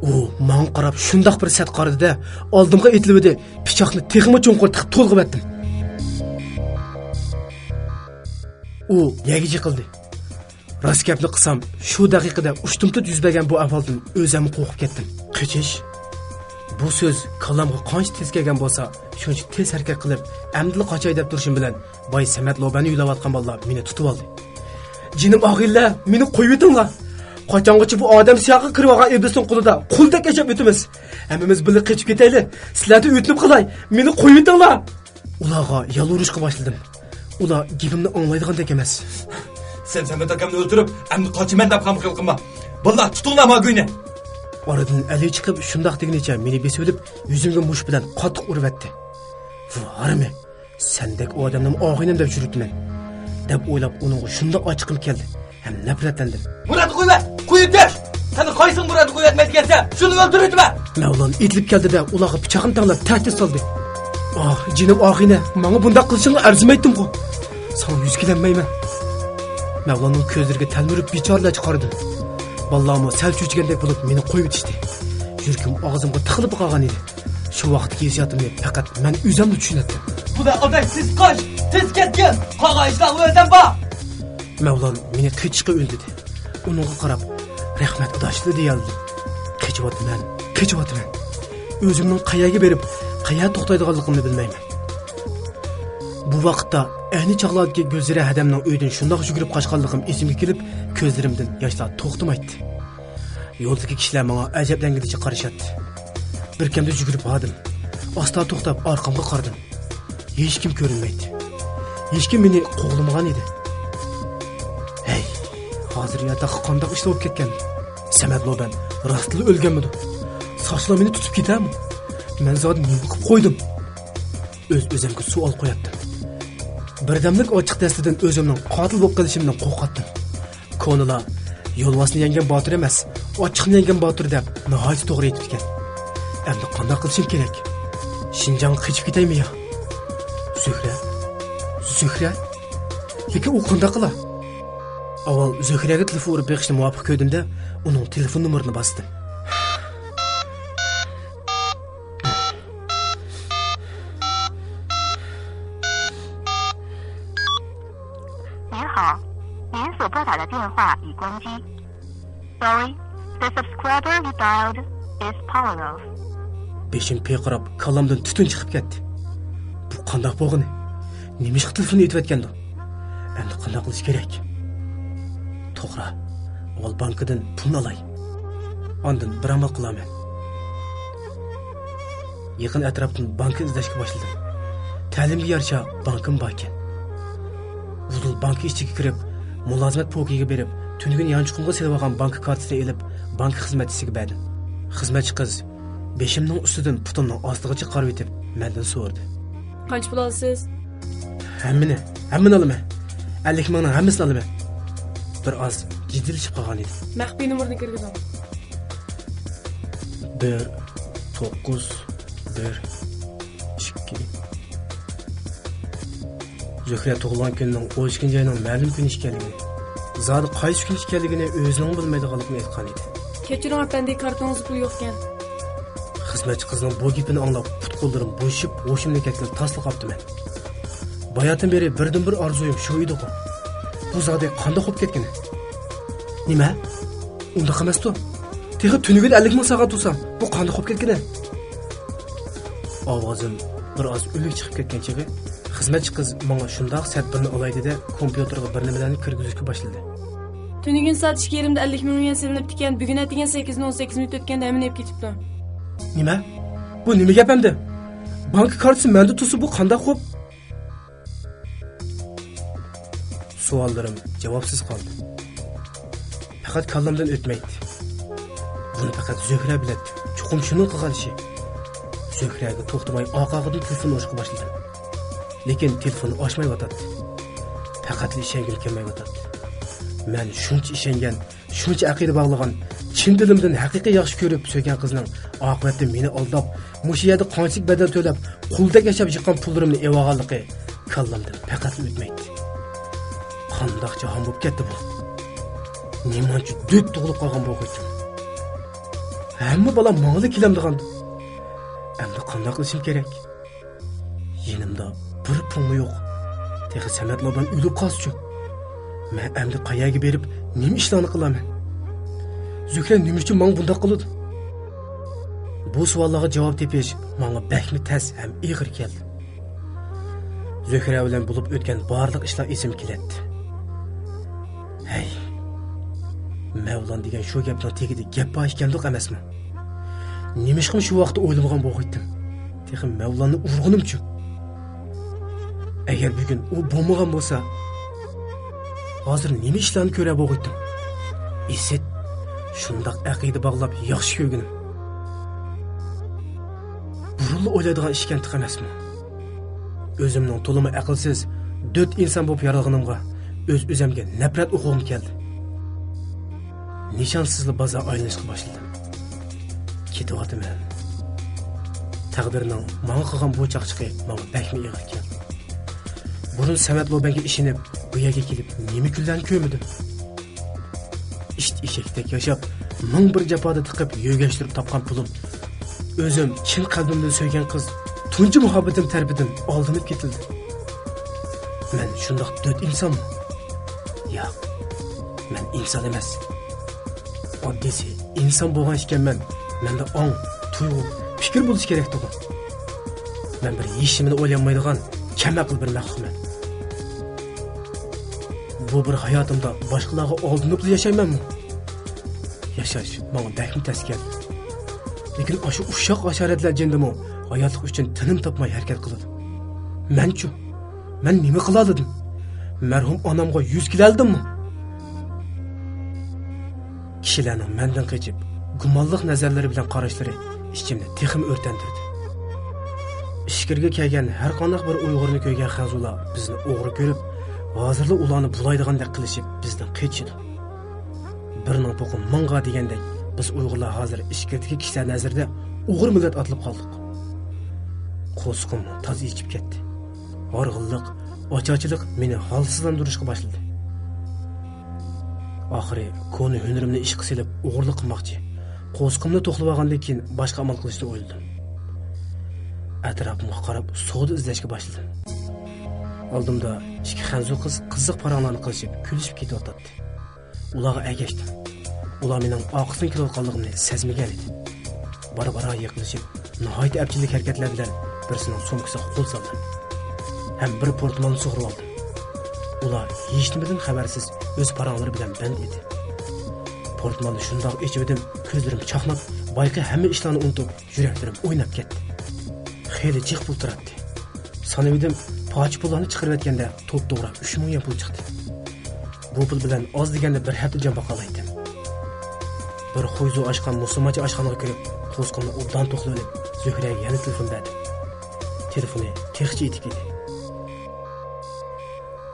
ئۇ ماڭا قاراپ شۇنداق بىر سەت قارىدى-دە، ئالدىمغا ئېتىلىۋىدى، پىچاقنى تېخىمۇ چوڭقۇر تىقىپ تولغىۋەتتىم. ئۇ يەرگە يىقىلدى. راست گەپنى قىلسام، شۇ دەقىقىدە ئۇشتۇمتۇت يۈز بەرگەن بۇ ئەھۋالدىن ئۆزۈممۇ قورقۇپ كەتتىم. قېچىش؟ بۇ سۆز كاللامغا قانچە تېز كەلگەن بولسا، شۇنچە تېز ھەرىكەت قىلىپ، ئەمدىلا قاچاي دەپ تۇرۇشۇم بىلەن، باي سەمەت لوبەننى يۆلەۋاتقان بالىلار مېنى تۇتۇۋالدى. جېنىم ئاغىنىلەر، مېنى قويۇۋېتىڭلار! قاچانغىچە بۇ ئادەم سىياقىغا كىرىۋالغان ئىبلىسنىڭ قولىدا قۇلدەك ياشاپ ئۆتىمىز؟ ھەممىمىز بىللە قېچىپ كېتەيلى! سىلەردىن ئۆتۈنۈپ قالاي، مېنى قويۇۋېتىڭلار! ئۇلارغا يالۋۇرۇشقا باشلىدىم. ئۇلار گېپىمنى ئاڭلايدىغاندەك ئەمەس. سەن سەمەت ئاكامنى ئۆلتۈرۈپ، ئەمدى قاچىمەن دەپ خام خىيال قىلما. بالىلار، تۇتۇڭلار ما گۇينى! ئارىدىن ئەلى چىقىپ، شۇنداق دېگىنىچە مېنى بېسىۋېلىپ، يۈزۈمگە مۇشت بىلەن قاتتىق ئۇرۇۋەتتى. ۋۇ ھارمى! سەندەك ئادەمنىمۇ ئاغىنەم دەپ يۈرۈپتىمەن، دەپ ئويلاپ، ئۇنىڭغا شۇنداق ئاچچىقىم كەلدى ھەم نەپرەتلەندىم. مۇراتنى قويۇۋەت! قويۇپ بېرىش! قېنى قايسىڭ مۇراتنى قويۇۋەتمەيدىكەنسەن، شۇنى ئۆلتۈرۈۋېتىمەن! مەۋلان ئېتىلىپ كەلدى-دە، ئۇلارغا پىچاقنى تەڭلەپ تەھدىت سالدى. ئاھ، جېنىم ئاغىنە، ماڭا بۇنداق قىلىشىڭنى ئەرزىمەيتتىمغۇ؟ ساڭا يۈز كېلەلمەيمەن. مەۋلاننىڭ كۆزلىرىگە تەلمۈرۈپ بىچارىلەرچە قارىدىم. بالىلارمۇ سەل چۆچۈگەندەك بولۇپ مېنى قويۇۋېتىشتى. يۈرىكىم ئاغزىمغا تىقىلىپ قالغان ئىدى. شۇ ۋاقىتتىكى ھېسسىياتىمنى پەقەت مەن ئۆزۈملا چۈشىنەتتىم. بۇ بەك ئاداش، تېز قاچ! تېز كەتكىن! قالغان ئىشلارغا ئۆزەم بار! مەۋلان مېنى قېچىشقا ئۈندىدى. ئۇنىڭغا قاراپ، رەھمەت ئاداش دېيەلدىم. قېچىۋاتىمەن، قېچىۋاتىمەن. ئۆزۈمنىڭ قەيەرگە بېرىپ، قەيەردە توختايدىغانلىقىمنى بىلمەيمەن. بۇ ۋاقىتتا ئەينى چاغلاردىكى گۈلزىرە ھەدەمنىڭ ئۆيىدىن شۇنداق يۈگۈرۈپ قاچقانلىقىم ئېسىمگە كېلىپ، كۆزلىرىمدىن ياشلار توختىمايتتى. يولدىكى كىشىلەر ماڭا ئەجەبلەنگىنىچە قارىشاتتى. بىركەمدە يۈگۈرۈپ باردىم. ئاستا توختاپ ئارقامغا قارىدىم. ھېچكىم كۆرۈنمەيتتى. ھېچكىم مېنى قوغلىمىغان ئىدى. ھەي، ھازىر ياتاققا قانداق ئىشلار بولۇپ كەتكەن؟ سەمەت لوبەن راستلا ئۆلگەنمىدۇ؟ قاچىلار مېنى تۇتۇپ كېتەرمۇ؟ مەن زادى نېمە قىلىپ قويدۇم؟ ئۆز-ئۆزۈمگە سوئال قوياتتىم. بىردەملىك ئاچچىق دەستىدىن ئۆزۈمنىڭ قاتىل بولۇپ قېلىشىمدىن قورقاتتىم. كونىلار يولۋاسنى يەڭگەن باتۇر ئەمەس، ئاچچىقنى يەڭگەن باتۇر دەپ ناھايىتى توغرا ئېيتىپتىكەن. ئەمدى قانداق قىلىشىم كېرەك؟ شىنجاڭغا قېچىپ كېتەيمۇ يا؟ زۆھرە؟ زۆھرە؟ لېكىن ئۇ قانداق قىلا؟ ئاۋۋال زۆھرەگە تېلېفون ئۇرۇپ بېقىشنى مۇۋاپىق كۆردۈم-دە، ئۇنىڭ تېلېفون نومۇرىنى باستىم. 您好，您所拨打的电话已关机。Sorry, the subscriber you dialed is powerless. بېشىم پىرقىراپ، كاللامدىن تۈتۈن چىقىپ كەتتى. بۇ قانداق بولغىنى؟ نېمىشقا تېلېفون ئېتىۋەتكەندۇ؟ ئەمدى قانداق قىلىش كېرەك؟ توغرا، ئاۋۋال بانكىدىن پۇلنى ئالاي. ئاندىن بىر ئامال قىلارمەن. يېقىن ئەتراپتىن بانكا ئىزدەشكە باشلىدىم. تەلىيىمگە يارىشا بانكىم باركەن. ئۇدۇل بانكا ئىچىگە كىرىپ، مۇلازىمەت پوكىيىگە بېرىپ، تۈنۈگۈن يانچۇقۇمغا سېلىۋالغان بانكا كارتىسىنى ئېلىپ، بانكا خىزمەتچىسىگە بەردىم. خىزمەتچى قىز بېشىمنىڭ ئۈستىدىن پۇتۇمنىڭ ئاستىغىچە قارىۋېتىپ، مەندىن سورىدى. قانچە پۇل ئالىسىز؟ ھەممىنى، ھەممىنى ئالىمەن. ئەللىك مىڭنىڭ ھەممىسىنى ئالىمەن. بىر ئاز جىددىيلىشىپ قالغان ئىدىم. مەخپىي نومۇرنى كىرگۈزۈڭ. بىر، توققۇز، بىر، ئىككى. زۆھرە تۇغۇلغان كۈنىنىڭ ئون ئىككىنچى ئاينىڭ مەلۇم كۈنى ئىكەنلىكىنى، زادى قايسى كۈن ئىكەنلىكىنى ئۆزىنىڭ بىلمەيدىغانلىقىنى ئېيتقان ئىدى. كەچۈرۈڭ ئەپەندى، كارتىڭىزدا پۇل يوقكەن. خىزمەتچى قىزنىڭ بۇ گېپىنى ئاڭلاپ، پۇت-قوللىرىم بوشىشىپ، ھوشۇمدىن كەتكىلى تاسلا قاپتىمەن. باياتىن بېرى بىردىنبىر ئارزۇيۇم شۇ ئىدىغۇ. بۇ زادى قانداق بولۇپ كەتكىنى؟ نېمە؟ ئۇنداق ئەمەستۇ. تېخى تۈنۈگۈن ئەللىك مىڭ سالغان تۇرسام، بۇ قانداق بولۇپ كەتكىنى؟ ئاۋازىم بىر ئاز ئۆلۈك چىقىپ كەتكەن چېغى، خىزمەتچى قىز ماڭا شۇنداق سەت بىرنى ئالاي دېدى، كومپيۇتېرغا بىر نېمىلەرنى كىرگۈزۈشكە باشلىدى. تۈنۈگۈن سائەت ئىككى يېرىمدە ئەللىك مىڭ يۈەن سېلىنىپتىكەن، بۈگۈن ئەتىگەن سەككىز مىڭ سەككىز مىنۇت ئۆتكەندە ھەممىنى ئېلىپ كېتىپتۇ. نېمە؟ بۇ نېمە گەپ ئەمدى؟ بانكا كارتىسى مەندە تۇرسا، بۇ قانداق خوپ؟ سوئاللىرىم جاۋابسىز قالدى. پەقەت كاللامدىن ئۆتمەيتتى. بۇنى پەقەت زۆھرە بىلەتتى. چوقۇم شۇنىڭ قىلغان ئىشى. زۆھرەگە توختىماي ئارقا-ئارقىدىن تېلېفون ئۇرۇشقا باشلىدىم. لېكىن تېلېفونى ئاچمايۋاتاتتى. پەقەتلا ئىشەنگۈم كەلمەيۋاتاتتى. مەن شۇنچە ئىشەنگەن، شۇنچە ئەقىدە باغلىغان، چىن دىلىمدىن ھەقىقىي ياخشى كۆرۈپ سۆيگەن قىزنىڭ ئاقىۋەتتە مېنى ئالداپ، مۇشۇ يەردە قانچىلىك بەدەل تۆلەپ، قۇلدەك ياشاپ يىغقان پۇللىرىمنى ئېۋالغانلىقى كاللامدىن پەقەتلا ئۆتمەيتتى. قانداق جاھان بولۇپ كەتتى بۇ؟ نېمانچە دۆت تۇغۇلۇپ قالغان بولغىيتتىم؟ ھەممە بالا ماڭىلا كېلەمدىغان. ئەمدى قانداق قىلىشىم كېرەك؟ يېنىمدا بىر پۇلمۇ يوق. تېخى سەمەت لابام ئۆلۈپ قالسىچۇ؟ مەن ئەمدى قەيەرگە بېرىپ نېمە ئىشلارنى قىلارمەن؟ زۆھرە نېمە ئۈچۈن ماڭا بۇنداق قىلىدۇ؟ بۇ سوئاللارغا جاۋاب تېپىش ماڭا بەكمۇ تەس ھەم ئېغىر كەلدى. زۆھرە بىلەن بولۇپ ئۆتكەن بارلىق ئىشلار ئېسىمگە كېلەتتى. ھەي، مەۋلان دېگەن شۇ گەپنىڭ تېگىدە گەپ بار ئىكەندۇق ئەمەسمۇ؟ نېمىشقىمۇ شۇ ۋاقىتتا ئويلىمىغان بولغىيتتىم؟ تېخى مەۋلاننى ئۇرغىنىمچۇ؟ ئەگەر بۈگۈن ئۇ بولمىغان بولسا، ھازىر نېمە ئىشلارنى كۆرە بولغىيتتىم؟ ئىسىت، شۇنداق ئەقىدە باغلاپ ياخشى كۆرگىنىم. بۇرۇنلا ئويلايدىغان ئىشكەن تېخى ئەمەسمۇ؟ ئۆزۈمنىڭ تولىمۇ ئەقىلسىز، دۆت ئىنسان بولۇپ يارالغىنىمغا ئۆز-ئۆزۈمگە نەپرەت ئوقۇغۇم كەلدى. نىشانسىزلا بازار ئايلىنىشقا باشلىدىم. كېتىۋاتىمەن. تەقدىرنىڭ ماڭا قىلغان بۇ چاقچىقى ماڭا بەكمۇ ئېغىر كەلدى. بۇرۇن سەمەت لوبەنگە ئىشىنىپ، بۇ يەرگە كېلىپ نېمە كۈنلەرنى كۆرمىدىم؟ ئىت ئېشەكتەك ياشاپ، مىڭ بىر جاپادا تىقىپ يۆگەشتۈرۈپ تاپقان پۇلۇم، ئۆزۈم چىن قەلبىمدىن سۆيگەن قىز تۇنجى مۇھەببىتىم تەرىپىدىن ئالدىنىپ كېتىلدى. مەن شۇنداق دۆت ئىنسانمۇ؟ ياق، مەن ئىنسان ئەمەس. ئاددىيسى، ئىنسان بولغان ئىكەنمەن، مەندە ئاڭ، تۇيغۇ، پىكىر بولۇشى كېرەكتىغۇ. مەن بىر ھېچنېمىنى ئويلانمايدىغان كەم ئەقىل بىر مەخلۇقمەن. بۇ بىر ھاياتىمدا باشقىلارغا ئالدىنىپلا ياشايمەنمۇ؟ ياشاش ماڭا بەكمۇ تەس كەلدى. لېكىن ئاشۇ ئۇششاق ھاشاراتلار جىندىمۇ ھاياتلىق ئۈچۈن تىنىم تاپماي ھەرىكەت قىلىدۇ. مەنچۇ؟ مەن نېمە قىلالىدىم؟ مەرھۇم ئانامغا يۈز كېلەلىدىممۇ؟ كىشىلەرنىڭ مەندىن قېچىپ، گۇمانلىق نەزەرلىرى بىلەن قاراشلىرى ئىچىمنى تېخىمۇ ئۆرتەندۈردى. ئىچكىرىگە كەلگەن ھەر قانداق بىر ئۇيغۇرنى كۆرگەن خەنزۇلار بىزنى ئوغرى كۆرۈپ، ھازىرلا ئۇلارنى بۇلايدىغاندەك قىلىشىپ بىزدىن قېچىشىدۇ. بىرنىڭ پوقى مىڭغا دېگەندەك، بىز ئۇيغۇرلار ھازىر ئىچكىرىدىكى كىشىلەر نەزىرىدە ئوغرى مىللەت ئاتىلىپ قالدۇق. قورسىقىم تازا ئېچىپ كەتتى. ھارغىنلىق، ئاچارچىلىق مېنى ھالسىزلاندۇرۇشقا باشلىدى. ئاخىرى كونا ھۈنىرىمنى ئىشقا سېلىپ ئوغرىلىق قىلماقچى. قورسىقىمنى توقلىۋالغاندىن كېيىن باشقا ئامال قىلىشنى ئويلىدىم. ئەتراپىمغا قاراپ سودا ئىزدەشكە باشلىدىم. ئالدىمدا ئىككى خەنزۇ قىز قىزىق پاراڭلارنى قىلىشىپ، كۈلۈشۈپ كېتىۋاتاتتى. ئۇلارغا ئەگەشتىم. ئۇلار مېنىڭ ئارقىسىدىن كېلىۋاتقانلىقىمنى سەزمىگەن ئىدى. بارا-بارا يېقىنلىشىپ، ناھايىتى ئەپچىللىك ھەرىكەتلەر بىلەن بىرسىنىڭ سومكىسىغا قول سالدىم ھەم بىر پورتمالنى سۇغۇرۇۋالدىم. ئۇلار ھېچنېمىدىن خەۋەرسىز ئۆز پاراڭلىرى بىلەن بەند ئىدى. پورتمالنى شۇنداق ئېچىۋىدىم، كۆزلىرىم چاقناپ، بايىقى ھەممە ئىشلارنى ئۇنتۇپ، يۈرەكلىرىم ئويناپ كەتتى. خېلى جىق پۇل تۇراتتى. سانىۋىدىم، پارچە پۇللارنى چىقىرىۋەتكەندە توپتوغرا ئۈچ مىڭ يۈەن پۇل چىقتى. بۇ پۇل بىلەن ئاز دېگەندە بىر ھەپتە جان باقالايتتىم. بىر خۇيزۇ ئاشقان مۇسۇلمانچە ئاشخانىغا كىرىپ، قورسىقىمنى ئوبدان توقلىۋېلىپ، زۆھرەگە يەنە تېلېفون بەردىم. تېلېفونى تېخىچە ئېتىك ئىدى.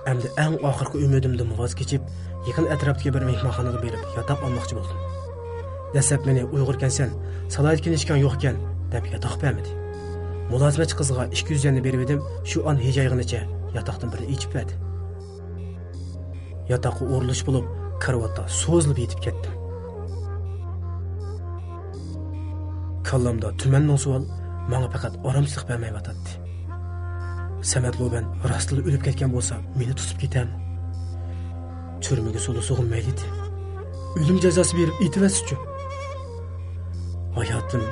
ئەمدى ئەڭ ئاخىرقى ئۈمىدىمدىنمۇ ۋاز كېچىپ، يېقىن ئەتراپتىكى بىر مېھمانخانىغا بېرىپ ياتاق ئالماقچى بولدۇم. دەسلەپ مېنى، «ئۇيغۇركەنسەن، سالاھىيەت كىنىشكاڭ يوقكەن» دەپ ياتاق بەرمىدى. مۇلازىمەتچى قىزغا ئىككى يۈز يۈەننى بېرىۋىدىم، شۇ ئان ھىجايغىنىچە ياتاقتىن بىرنى ئېچىپ بەردى. ياتاققا ئورۇنلىشىپ بولۇپ، كارىۋاتتا سوزۇلۇپ يېتىپ كەتتىم. كاللامدا تۈمەن مىڭ سوئال ماڭا پەقەت ئارامسىزلىق بەرمەيۋاتاتتى. سەمەت لوبەن راستلا ئۆلۈپ كەتكەن بولسا، مېنى تۇتۇپ كېتەرمۇ؟ تۈرمىگە سولىسىغۇ مەيلىتى. ئۆلۈم جازاسى بېرىپ ئېتىۋەتسىچۇ؟ ھاياتىم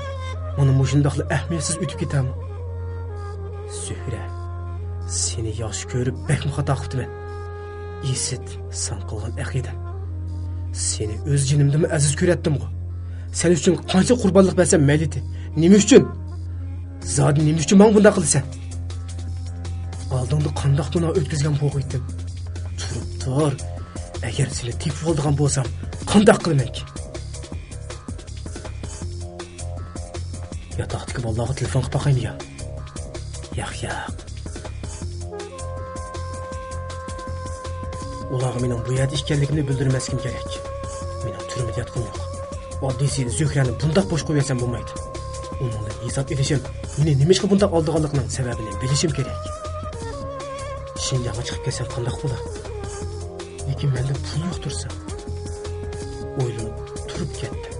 مانا مۇشۇنداقلا ئەھمىيەتسىز ئۆتۈپ كېتەرمۇ؟ زۆھرە، سېنى ياخشى كۆرۈپ بەكمۇ خاتا قىپتىمەن. ئىسىت، ساڭا قىلغان ئەقىدەم. سېنى ئۆز جېنىمدىنمۇ ئەزىز كۆرەتتىمغۇ. سەن ئۈچۈن قانچە قۇربانلىق بەرسەم مەيلىتى. نېمە ئۈچۈن؟ زادى نېمە ئۈچۈن ماڭا بۇنداق قىلىسەن؟ ئالدىڭدا قانداق گۇناھ ئۆتكۈزگەن بولغىيتتىم؟ تۇرۇپ تۇر. ئەگەر سېنى تېپىۋالىدىغان بولسام، قانداق قىلىمەنكىن؟ ياتاقتىكى بالىلارغا تېلېفون قىلىپ باقايمۇ يا؟ ياق، ياق. ئۇلارغا مېنىڭ بۇ يەردە ئىكەنلىكىمنى بىلدۈرمەسلىكىم كېرەك. مېنىڭ تۈرمىدە ياتقۇم يوق. ئاددىيسى زۆھرەنى بۇنداق بوش قويۇۋەتسەم بولمايدۇ. ئۇنىڭدىن ھېساب ئېلىشىم، مېنى نېمىشقا بۇنداق ئالدىغانلىقىنىڭ سەۋەبىنى بىلىشىم كېرەك. شىنجاڭغا چىقىپ كەتسەم قانداق بولار؟ لېكىن مەندە پۇل يوق تۇرسا. ئويلىنىپ تۇرۇپ كەتتىم.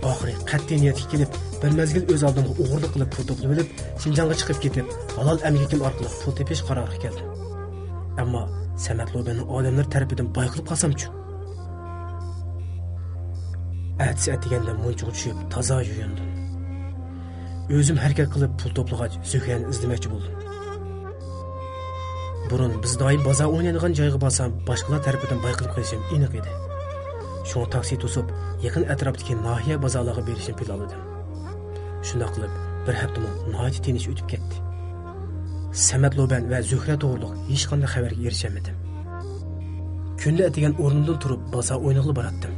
ئاخىرى قەتئىي نىيەتكە كېلىپ، بىر مەزگىل ئۆز ئالدىمغا ئوغرىلىق قىلىپ پۇل توپلىۋېلىپ، شىنجاڭغا چىقىپ كېتىپ، ھالال ئەمگىكىم ئارقىلىق پۇل تېپىش قارارىغا كەلدىم. ئەمما سەمەت لوبەننىڭ ئادەملىرى تەرىپىدىن بايقىلىپ قالسامچۇ؟ ئەتىسى ئەتىگەندە مۇنچىغا چۈشۈپ، تازا يۇيۇندۇم. ئۆزۈم ھەرىكەت قىلىپ پۇل توپلىغاچ، زۆھرەنى ئىزدىمەكچى بولدۇم. بۇرۇن بىز دائىم بازار ئوينايدىغان جايغا بارسام، باشقىلار تەرىپىدىن بايقىلىپ قېلىشىم ئېنىق ئىدى. شۇڭا تاكسى توسۇپ، يېقىن ئەتراپتىكى ناھىيە بازارلارغا بېرىشنى پىلانلىدىم. شۇنداق قىلىپ، بىر ھەپتىمۇ ناھايىتى تىنچ ئۆتۈپ كەتتى. سەمەت لوبەن ۋە زۆھرە توغرۇلۇق ھېچقانداق خەۋەرگە ئېرىشەلمىدىم. كۈندە ئەتىگەن ئورنۇمدىن تۇرۇپ، بازار ئوينىغىلى باراتتىم.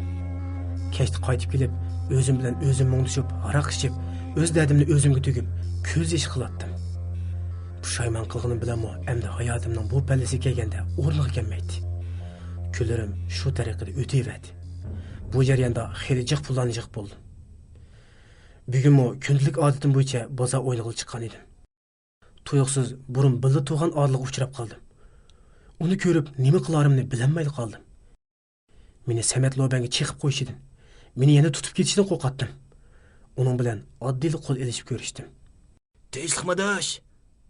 كەچتە قايتىپ كېلىپ، ئۆزۈم بىلەن ئۆزۈم مۇڭدىشىپ، ھاراق ئىچىپ، ئۆز دەردىمنى ئۆزۈمگە تۆكۈپ، كۆز يېشى قىلاتتىم. پۇشايمان قىلغىنىم بىلەنمۇ ئەمدى ھاياتىمنىڭ بۇ پەللىسىگە كەلگەندە ئورنىغا كەلمەيتتى. كۈنلىرىم شۇ تەرىقىدە ئۆتۈۋەردى. بۇ جەرياندا خېلى جىق پۇللارنى يىغىپ بولدۇم. بۈگۈنمۇ كۈندىلىك ئادىتىم بويىچە بازار ئوينىغىلى چىققان ئىدىم. تۇيۇقسىز بۇرۇن بىللە تۇغان ئادىلغا ئۇچراپ قالدىم. ئۇنى كۆرۈپ، نېمە قىلارىمنى بىلەلمەيلا قالدىم. مېنى سەمەت لوبەنگە چېقىپ قويۇشىدىن، مېنى يەنە تۇتۇپ كېتىشىدىن قورقاتتىم. ئۇنىڭ بىلەن ئاددىيلا قول ئېلىشىپ كۆرۈشتۈم. تىنچلىقمۇ ئاداش؟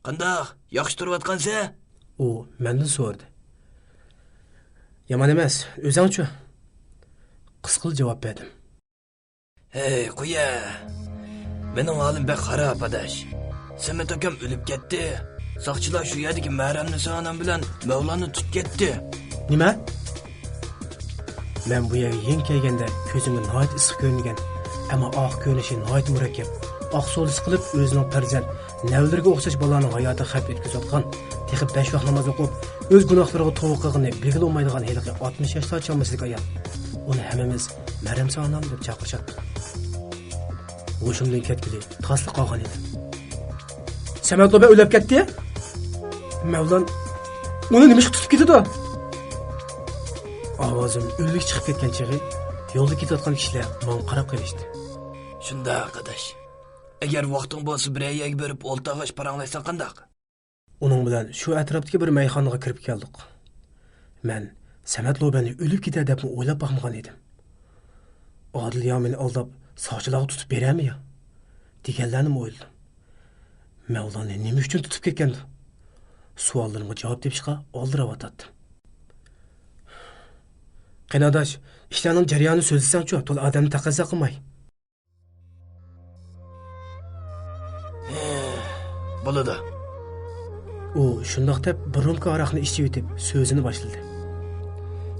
قانداق؟ ياخشى تۇرۇۋاتقانسەن؟ ئۇ مەندىن سورىدى. يامان ئەمەس، ئۆزۈڭچۇ؟ قىسقىلا جاۋاب بەردىم. ھەي، قويە! مېنىڭ ھالىم بەك خاراب، ئاداش. سەمەت ئاكام ئۆلۈپ كەتتى. ساقچىلار شۇ يەردىكى مەرەمنىسا ئانام بىلەن مەۋلاننى تۇتۇپ كەتتى. نېمە؟ مەن بۇ يەرگە يېڭى كەلگەندە كۆزۈمگە ناھايىتى ئىسسىق كۆرۈنگەن، ئەمما ئاق كۆرۈنۈشى ناھايىتى مۇرەككەپ. ئاق سودىسى قىلىپ ئۆزىنىڭ پەرزەنت، نەۋرىلىرىگە ئوخشاش بالىلارنىڭ ھاياتىغا خەۋپ يەتكۈزۈۋاتقان تېخى بەش ۋاق ناماز ئوقۇپ، ئۆز گۇناھلىرىغا توۋا قىلغىنى بىلگىلى بولمايدىغان ھېلىقى ئاتمىش ياشلار چامىسىدىكى ئايال. ئۇنى ھەممىمىز مەرەمسا ئانام دەپ چاقىرىشاتتۇق. ھوشۇمدىن كەتكىلى تاسلا قالغان ئىدىم. سەمەت لوبەن ئۆلۈپ كەتتى. مەۋلان ئۇنى نېمىشقا تۇتۇپ كېتىدۇ؟ ئاۋازىم ئۆلۈك چىقىپ كەتكەن چېغى يولدا كېتىۋاتقان كىشىلەر ماڭا قاراپ قېلىشتى. شۇنداق، ئاداش. ئەگەر ۋاقتىڭ بولسا، بىرەر يەرگە بېرىپ ئولتۇرغاچ پاراڭلاشساق قانداق؟ ئۇنىڭ بىلەن شۇ ئەتراپتىكى بىر مەيخانىغا كىرىپ كەلدۇق. مەن سەمەت لوبەننى ئۆلۈپ كېتەر دەپمۇ ئويلاپ باقمىغان ئىدىم. ئادىل يا مېنى ئالداپ، ساقچىلارغا تۇتۇپ بېرەرمۇ يا؟ دېگەنلەرنىمۇ ئويلىدىم. مەۋلاننى نېمە ئۈچۈن تۇتۇپ كەتكەندۇ؟ سوئاللىرىمغا جاۋاب تېپىشقا ئالدىراۋاتاتتىم. قېنى ئاداش، ئىشلارنىڭ جەريانىنى سۆزلىسەڭچۇ، تولا ئادەمنى تەقەززا قىلماي. بولىدۇ. ئۇ شۇنداق دەپ بىر رومكا ھاراقنى ئىچىۋېتىپ سۆزىنى باشلىدى.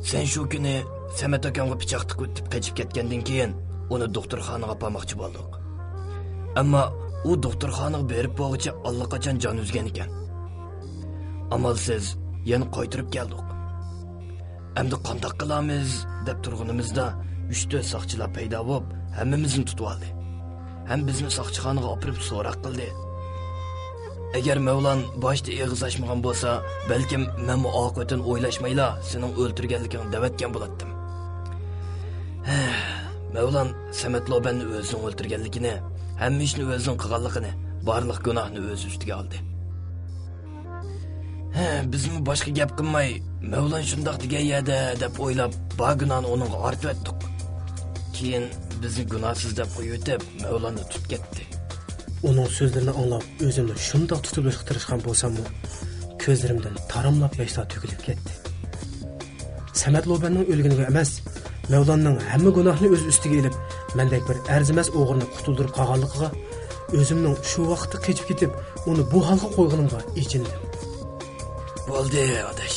سەن شۇ كۈنى سەمەت ئاكامغا پىچاق تىقىۋېتىپ قېچىپ كەتكەندىن كېيىن، ئۇنى دوختۇرخانىغا ئاپارماقچى بولدۇق. ئەمما ئۇ دوختۇرخانىغا بېرىپ بولغۇچە ئاللىقاچان جان ئۈزگەن ئىكەن. ئامالسىز يەنە قايتۇرۇپ كەلدۇق. ئەمدى قانداق قىلارمىز دەپ تۇرغىنىمىزدا، ئۈچ تۆت ساقچىلار پەيدا بولۇپ، ھەممىمىزنى تۇتۇۋالدى. ھەم بىزنى ساقچىخانىغا ئاپىرىپ سوراق قىلدى. ئەگەر مەۋلان باشتا ئېغىز ئاچمىغان بولسا، بەلكىم مەنمۇ ئاقىۋىتىنى ئويلاشمايلا سېنىڭ ئۆلتۈرگەنلىكىڭنى دەۋەتكەن بولاتتىم. مەۋلان سەمەت لوبەننى ئۆزىنىڭ ئۆلتۈرگەنلىكىنى، ھەممە ئىشنى ئۆزىنىڭ قىلغانلىقىنى، بارلىق گۇناھنى ئۆز ئۈستىگە ئالدى. ھە، بىزمۇ باشقا گەپ قىلماي، مەۋلان شۇنداق دېگەن يەردە دەپ ئويلاپ، بار گۇناھنى ئۇنىڭغا ئارتىۋەتتۇق. كېيىن بىزنى گۇناھسىز دەپ قويۇۋېتىپ، مەۋلاننى تۇتۇپ كەتتى. ئۇنىڭ سۆزلىرىنى ئاڭلاپ، ئۆزۈمنى شۇنداق تۇتۇۋېلىشقا تىرىشقان بولساممۇ، كۆزلىرىمدىن تاراملاپ ياشلار تۆكۈلۈپ كەتتى. سەمەت لوبەننىڭ ئۆلگىنىگە ئەمەس، مەۋلاننىڭ ھەممە گۇناھىنى ئۆز ئۈستىگە ئېلىپ، مەندەك بىر ئەرزىمەس ئوغرىنى قۇتۇلدۇرۇپ قالغانلىقىغا، ئۆزۈمنىڭ شۇ ۋاقىتتا قېچىپ كېتىپ، ئۇنى بۇ ھالغا قويغىنىمغا ئېچىندىم. بولدى، ئاداش.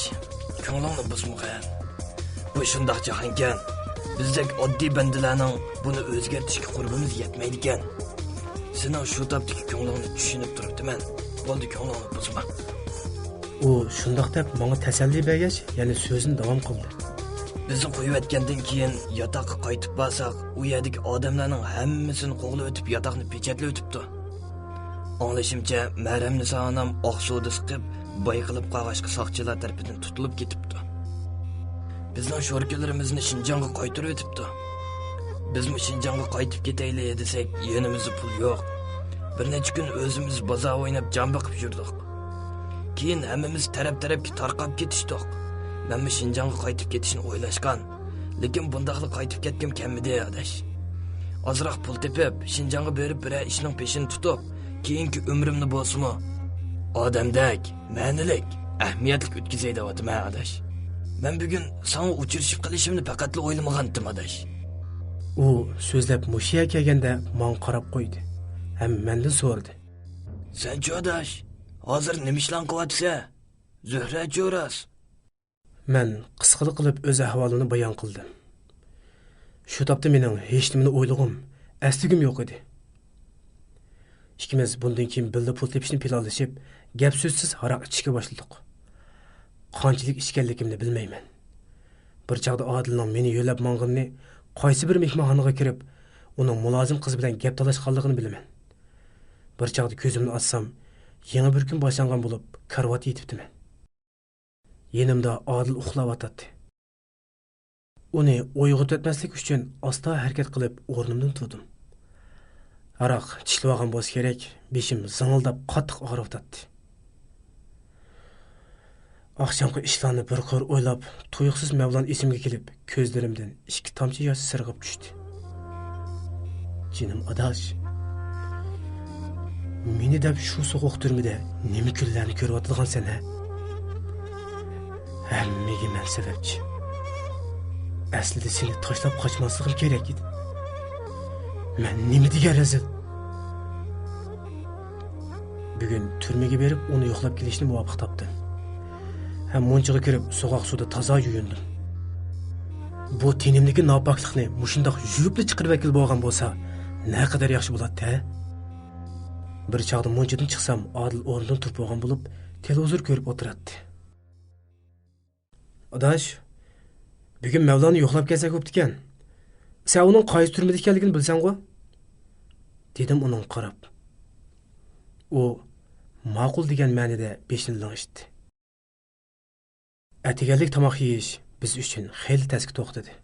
كۆڭلۈڭنى بۇزمىغىن. بۇ شۇنداق جاھانكەن. بىزدەك ئاددىي بەندىلەرنىڭ بۇنى ئۆزگەرتىشكە قۇربىمىز يەتمەيدىكەن. سېنىڭ شۇ تاپتىكى كۆڭلۈڭنى چۈشىنىپ تۇرۇپتىمەن. بولدى، كۆڭلۈڭنى بۇزما. ئۇ شۇنداق دەپ ماڭا تەسەللى بەرگەچ، يەنە سۆزىنى داۋام قىلدى. بىزنى قويۇۋەتكەندىن كېيىن ياتاققا قايتىپ بارساق، ئۇ يەردىكى ئادەملەرنىڭ ھەممىسىنى قوغلىۋېتىپ، ياتاقنى پېچەتلىۋېتىپتۇ. ئاڭلىشىمچە، مەرھەمنىسا ئانام ئاقسۇدا سىقىپ، بايقىلىپ قالغاچقا ساقچىلار تەرىپىدىن تۇتۇلۇپ كېتىپتۇ. بىزنىڭ شوركىلىرىمىزنى شىنجاڭغا قايتۇرۇۋېتىپتۇ. بىزمۇ شىنجاڭغا قايتىپ كېتەيلى دېسەك، يېنىمىزدا پۇل يوق. بىر نەچچە كۈن ئۆزىمىز بازار ئويناپ جان بېقىپ يۈردۇق. كېيىن ھەممىمىز تەرەپ-تەرەپكە تارقاپ كېتىشتۇق. مەنمۇ شىنجاڭغا قايتىپ كېتىشنى ئويلاشقان. لېكىن بۇنداقلا قايتىپ كەتكۈم كەلمىدى، ئاداش. ئازراق پۇل تېپىپ، شىنجاڭغا بېرىپ بىرەر ئىشنىڭ پېشىنى تۇتۇپ، كېيىنكى ئۆمرۈمنى بولسىمۇ ئادەمدەك، مەنىلىك، ئەھمىيەتلىك ئۆتكۈزەي دەۋاتىمەن، ئاداش. مەن بۈگۈن ساڭا ئۇچرىشىپ قېلىشىمنى پەقەتلا ئويلىمىغانتىم، ئاداش. ئۇ سۆزلەپ مۇشۇ يەرگە كەلگەندە ماڭا قاراپ قويدى ھەم مەندىن سورىدى. سەنچۇ، ئاداش؟ ھازىر نېمە ئىشلارنى قىلىۋاتىسەن؟ زۆھرەچۇ راست؟ مەن قىسقىلا قىلىپ ئۆز ئەھۋالىمنى بايان قىلدىم. شۇ تاپتا مېنىڭ ھېچنېمىنى ئويلىغۇم، ئەسلىگۈم يوق ئىدى. ئىككىمىز بۇندىن كېيىن بىللە پۇل تېپىشنى پىلانلىشىپ، گەپ-سۆزسىز ھاراق ئىچىشكە باشلىدۇق. قانچىلىك ئىچكەنلىكىمنى بىلمەيمەن. بىر چاغدا ئادىلنىڭ مېنى يۆلەپ ماڭغىنىنى، قايسى بىر مېھمانخانىغا كىرىپ، ئۇنىڭ مۇلازىم قىز بىلەن گەپ تالاشقانلىقىنى بىلىمەن. بىر چاغدا كۆزۈمنى ئاچسام، يېڭى بىر كۈن باشلانغان بولۇپ، كارىۋاتتا يېتىپتىمەن. يېنىمدا ئادىل ئۇخلاۋاتاتتى. ئۇنى ئويغىتىۋەتمەسلىك ئۈچۈن ئاستا ھەرىكەت قىلىپ ئورنۇمدىن تۇردۇم. ھاراق چىشلىۋالغان بولسا كېرەك، بېشىم زىڭىلداپ قاتتىق ئاغرىۋاتاتتى. ئاخشامقى ئىشلارنى بىر قۇر ئويلاپ، تۇيۇقسىز مەۋلان ئېسىمگە كېلىپ، كۆزلىرىمدىن ئىككى تامچە ياش سىرغىپ چۈشتى. جېنىم ئاداش، مېنى دەپ شۇ سوغۇق تۈرمىدە نېمە كۈنلەرنى كۆرۈۋاتىدىغانسەن ھە؟ ھەممىگە مەن سەۋەبچى. ئەسلىدە سېنى تاشلاپ قاچماسلىقىم كېرەك ئىدى. مەن نېمە دېگەن رەزىل! بۈگۈن تۈرمىگە بېرىپ، ئۇنى يوقلاپ كېلىشنى مۇۋاپىق تاپتىم. ھەم مۇنچىغا كىرىپ، سوغۇق سۇدا تازا يۇيۇندۇم. بۇ تېنىمدىكى ناپاكلىقنى مۇشۇنداق يۇيۇپلا چىقىرىۋەتكىلى بولغان بولسا، نەقەدەر ياخشى بولاتتى ھە؟ بىر چاغدا مۇنچىدىن چىقسام، ئادىل ئورنىدىن تۇرۇپ بولغان بولۇپ، تېلېۋىزور كۆرۈپ ئولتۇراتتى. ئاداش، بۈگۈن مەۋلاننى يوقلاپ كەلسەك بوپتىكەن. سەن ئۇنىڭ قايسى تۈرمىدە ئىكەنلىكىنى بىلسەڭغۇ؟ دېدىم ئۇنىڭغا قاراپ. ئۇ ماقۇل دېگەن مەنىدە بېشىنى لىڭشىتتى. ئەتىگەنلىك تاماق يېيىش بىز ئۈچۈن خېلى تەسكە توختىدى.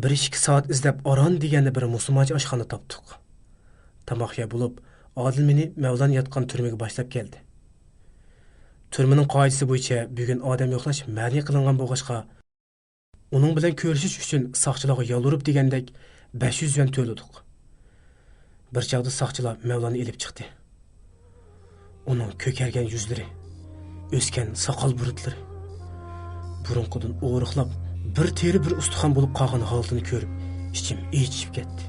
بىر ئىككى سائەت ئىزدەپ ئاران دېگەندە بىر مۇسۇلمانچە ئاشخانا تاپتۇق. تاماق يەپ بولۇپ، ئادىل مېنى مەۋلان ياتقان تۈرمىگە باشلاپ كەلدى. تۈرمىنىڭ قائىدىسى بويىچە بۈگۈن ئادەم يوقلاش مەنئى قىلىنغان بولغاچقا، ئۇنىڭ بىلەن كۆرۈشۈش ئۈچۈن ساقچىلارغا يالۋۇرۇپ دېگەندەك بەش يۈز يۈەن تۆلىدۇق. بىر چاغدا ساقچىلار مەۋلاننى ئېلىپ چىقتى. ئۇنىڭ كۆكەرگەن يۈزلىرى، ئۆسكەن ساقال بۇرۇتلىرى، بۇرۇنقىدىن ئورۇقلاپ، بىر تېرە بىر ئۇستىخان بولۇپ قالغان ھالىتىنى كۆرۈپ، ئىچىم ئېچىشىپ كەتتى.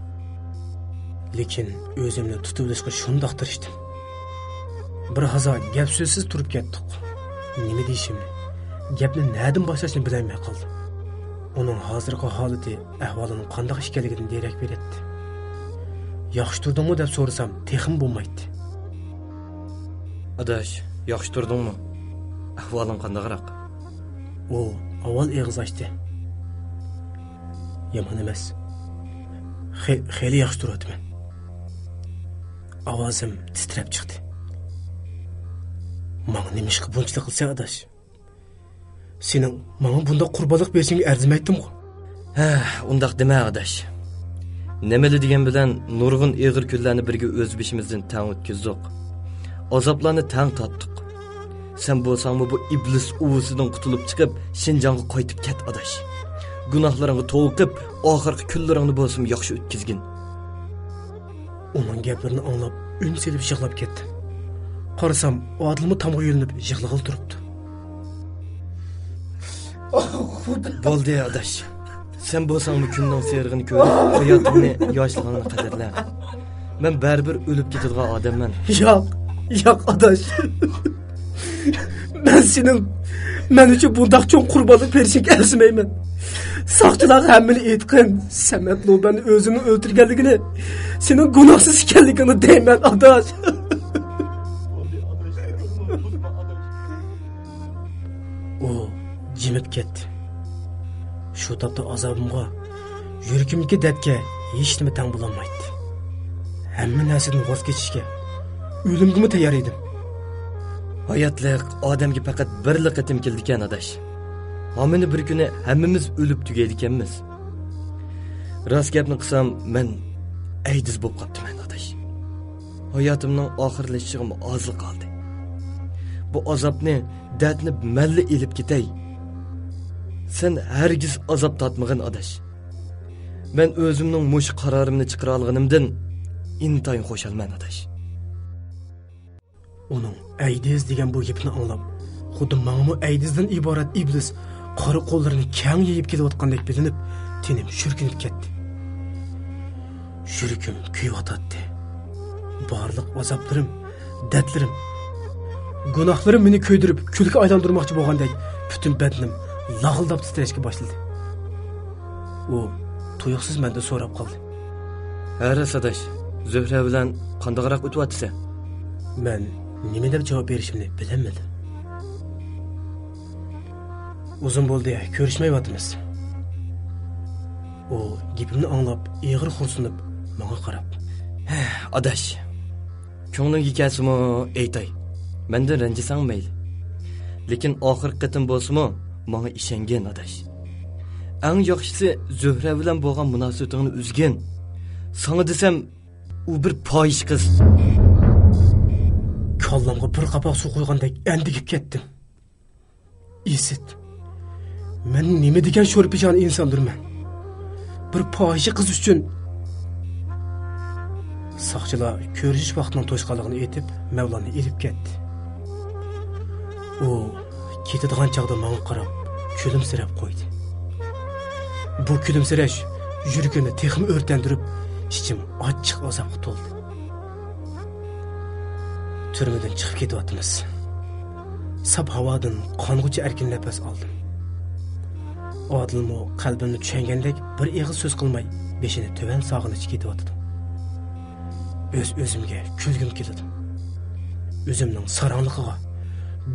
لېكىن ئۆزۈمنى تۇتۇۋېلىشقا شۇنداق تىرىشتىم. بىر ھازا گەپ سۆزسىز تۇرۇپ كەتتۇق. نېمە دېيىشىمنى، گەپنى نەدىن باشلاشنى بىلەلمەي قالدىم. ئۇنىڭ ھازىرقى ھالىتى ئەھۋالىنىڭ قانداق ئىكەنلىكىدىن دېرەك بېرەتتى. ياخشى تۇردۇڭمۇ دەپ سورىسام، تېخىمۇ بولمايتتى. ئاداش، ياخشى تۇردۇڭمۇ؟ ئەھۋالىڭ قانداقراق؟ ئۇ ئاۋۋال ئېغىز ئاچتى. يامان ئەمەس. خې-، خېلى ياخشى تۇرۇۋاتىمەن. ئاۋازىم تىترەپ چىقتى. ماڭا نېمىشقا بۇنچىلىك قىلىسەن، ئاداش؟ سېنىڭ ماڭا بۇنداق قۇربانلىق بېرىشىڭگە ئەرزىمەيتتىمغۇ؟ ھە، ئۇنداق دېمە، ئاداش. نېمىلا دېگەن بىلەن نۇرغۇن ئېغىر كۈنلەرنى بىرگە ئۆز بېشىمىزدىن تەڭ ئۆتكۈزدۇق. ئازابلارنى تەڭ تارتتۇق. سەن بولساڭمۇ بۇ ئىبلىس ئۇۋىسىدىن قۇتۇلۇپ چىقىپ، شىنجاڭغا قايتىپ كەت، ئاداش. گۇناھلىرىڭغا توۋا قىپ، ئاخىرقى كۈنلىرىڭنى بولسىمۇ ياخشى ئۆتكۈزگىن. ئۇنىڭ گەپلىرىنى ئاڭلاپ، ئۈن سېلىپ يىغلاپ كەتتىم. قارىسام، ئادىلمۇ تامغا يۆلىنىپ يىغلىغىلى تۇرۇپتۇ. بولدى، ئاداش. سەن بولساڭمۇ كۈننىڭ سېرىغىنى كۆرۈپ، ھاياتىڭنى، ياشلىقىڭنى قەدىرلە. مەن بەرىبىر ئۆلۈپ كېتىدىغان ئادەممەن. ياق، ياق، ئاداش. مەن سېنىڭ مەن ئۈچۈن بۇنداق چوڭ قۇربانلىق بېرىشىڭگە ئەرزىمەيمەن. ساقچىلارغا ھەممىنى ئېيتقىن، سەمەت لوبەننى ئۆزۈمنىڭ ئۆلتۈرگەنلىكىنى، سېنىڭ گۇناھسىز ئىكەنلىكىڭنى دەيمەن، ئاداش. ئۇ جىمىپ كەتتى. شۇ تاپتا ئازابىمغا، يۈرىكىمدىكى دەردكە ھېچنېمە تەڭ بولالمايتتى. ھەممە نەرسىدىن ۋاز كېچىشكە، ئۆلۈمگىمۇ تەييار ئىدىم. ھاياتلىق ئادەمگە پەقەت بىرلا قېتىم كېلىدىكەن، ئاداش. ھامىنى بىر كۈنى ھەممىمىز ئۆلۈپ تۈگەيدىكەنمىز. راست گەپنى قىلسام، مەن ئەيدىز بولۇپ قاپتىمەن، ئاداش. ھاياتىمنىڭ ئاخىرلىشىشىغىمۇ ئازلا قالدى. بۇ ئازابنى، دەردنى مەنلا ئېلىپ كېتەي. سەن ھەرگىز ئازاب تارتمىغىن، ئاداش. مەن ئۆزۈمنىڭ مۇشۇ قارارىمنى چىقىرالىغىنىمدىن ئىنتايىن خۇشالمەن، ئاداش. ئۇنىڭ ئەيدىز دېگەن بۇ گېپىنى ئاڭلاپ، خۇددى ماڭىمۇ ئەيدىزدىن ئىبارەت ئىبلىس قارا قوللىرىنى كەڭ يېيىپ كېلىۋاتقاندەك بىلىنىپ، تېنىم شۈركۈنۈپ كەتتى. يۈرىكىم كۆيۈۋاتاتتى. بارلىق ئازابلىرىم، دەردلىرىم، گۇناھلىرىم مېنى كۆيدۈرۈپ، كۈلگە ئايلاندۇرماقچى بولغاندەك، پۈتۈن بەدىنىم لاغىلداپ تىترەشكە باشلىدى. ئۇ تۇيۇقسىز مەندىن سوراپ قالدى. ھە، راست ئاداش، زۆھرە بىلەن قانداقراق ئۆتۈۋاتىسەن؟ مەن نېمە دەپ جاۋاب بېرىشىمنى بىلەلمىدىم. ئۇزۇن بولدى، كۆرۈشمەيۋاتىمىز. ئۇ گېپىمنى ئاڭلاپ، ئېغىر خورسىنىپ، ماڭا قاراپ. ھە، ئاداش، كۆڭلۈڭگە كەلسىمۇ ئېيتاي، مەندىن رەنجىسەڭ مەيلى. لېكىن ئاخىرقى قېتىم بولسىمۇ ماڭا ئىشەنگىن، ئاداش. ئەڭ ياخشىسى، زۆھرە بىلەن بولغان مۇناسىۋىتىڭنى ئۈزگىن. ساڭا دېسەم، ئۇ بىر پاھىشە قىز. كاللامغا بىر قاپاق سۇ قۇيغاندەك ئەندىگىپ كەتتىم. ئىسىت، مەن نېمە دېگەن شورپىشان ئىنساندۇرمەن؟ بىر پاھىشە قىز ئۈچۈن. ساقچىلار كۆرۈشۈش ۋاقتىنىڭ توشقانلىقىنى ئېيتىپ، مەۋلاننى ئېلىپ كەتتى. ئۇ كېتىدىغان چاغدا ماڭا قاراپ، كۈلۈمسىرەپ قويدى. بۇ كۈلۈمسىرەش يۈرىكىمنى تېخىمۇ ئۆرتەندۈرۈپ، ئىچىم ئاچچىق ئازابقا تولدى. تۈرمىدىن چىقىپ كېتىۋاتىمىز. ساپ ھاۋادىن قانغۇچە ئەركىن نەپەس ئالدىم. ئادىلمۇ قەلبىمنى چۈشەنگەندەك بىر ئېغىز سۆز قىلماي، بېشىنى تۆۋەن ساغىنىچ كېتىۋاتىدۇ. ئۆز-ئۆزۈمگە كۈلگۈم كېلىدۇ. ئۆزۈمنىڭ ساراڭلىقىغا،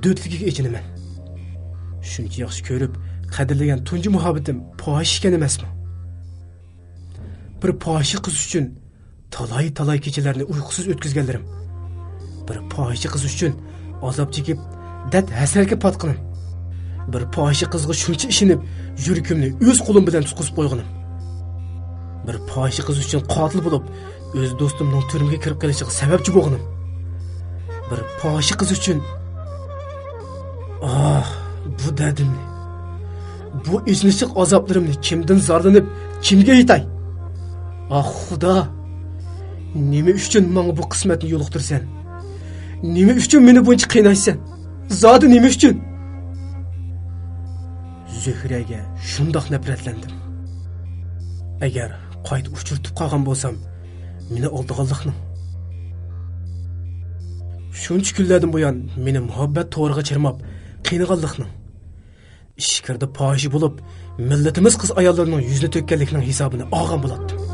دۆتلۈكىگە ئېچىنىمەن. شۇنچە ياخشى كۆرۈپ، قەدىرلىگەن تۇنجى مۇھەببىتىم پاھىشە ئىكەن ئەمەسمۇ؟ بىر پاھىشە قىز ئۈچۈن تالاي-تالاي كېچىلەرنى ئۇيقۇسىز ئۆتكۈزگەنلىرىم. بىر پاھىشە قىز ئۈچۈن ئازاب چېكىپ، دەرد-ھەسرەتكە پاتقىنىم. بىر پاھىشە قىزغا شۇنچە ئىشىنىپ، يۈرىكىمنى ئۆز قولۇم بىلەن تۇتقۇزۇپ قويغىنىم. بىر پاھىشە قىز ئۈچۈن قاتىل بولۇپ، ئۆز دوستۇمنىڭ تۈرمىگە كىرىپ قېلىشىغا سەۋەبچى بولغىنىم. بىر پاھىشە قىز ئۈچۈن. ئاھ، بۇ دەردىمنى، بۇ ئېچىنىشلىق ئازابلىرىمنى كىمدىن زارلىنىپ، كىمگە ئېيتاي؟ ئاھ، خۇدا! نېمە ئۈچۈن ماڭا بۇ قىسمەتنى يولۇقتۇرىسەن؟ نېمە ئۈچۈن مېنى بۇنچە قىينايسەن؟ زادى نېمە ئۈچۈن؟ زۆھرەگە شۇنداق نەپرەتلەندىم. ئەگەر قايتا ئۇچرىتىپ قالغان بولسام، مېنى ئالدىغانلىقنىڭ، شۇنچە كۈنلەردىن بۇيان مېنى مۇھەببەت تورىغا چىرماپ قىينىغانلىقنىڭ، ئىچكىرىدە پاھىشە بولۇپ، مىللىتىمىز قىز-ئاياللىرىنىڭ يۈزىنى تۆككەنلىكنىڭ ھېسابىنى ئالغان بولاتتىم.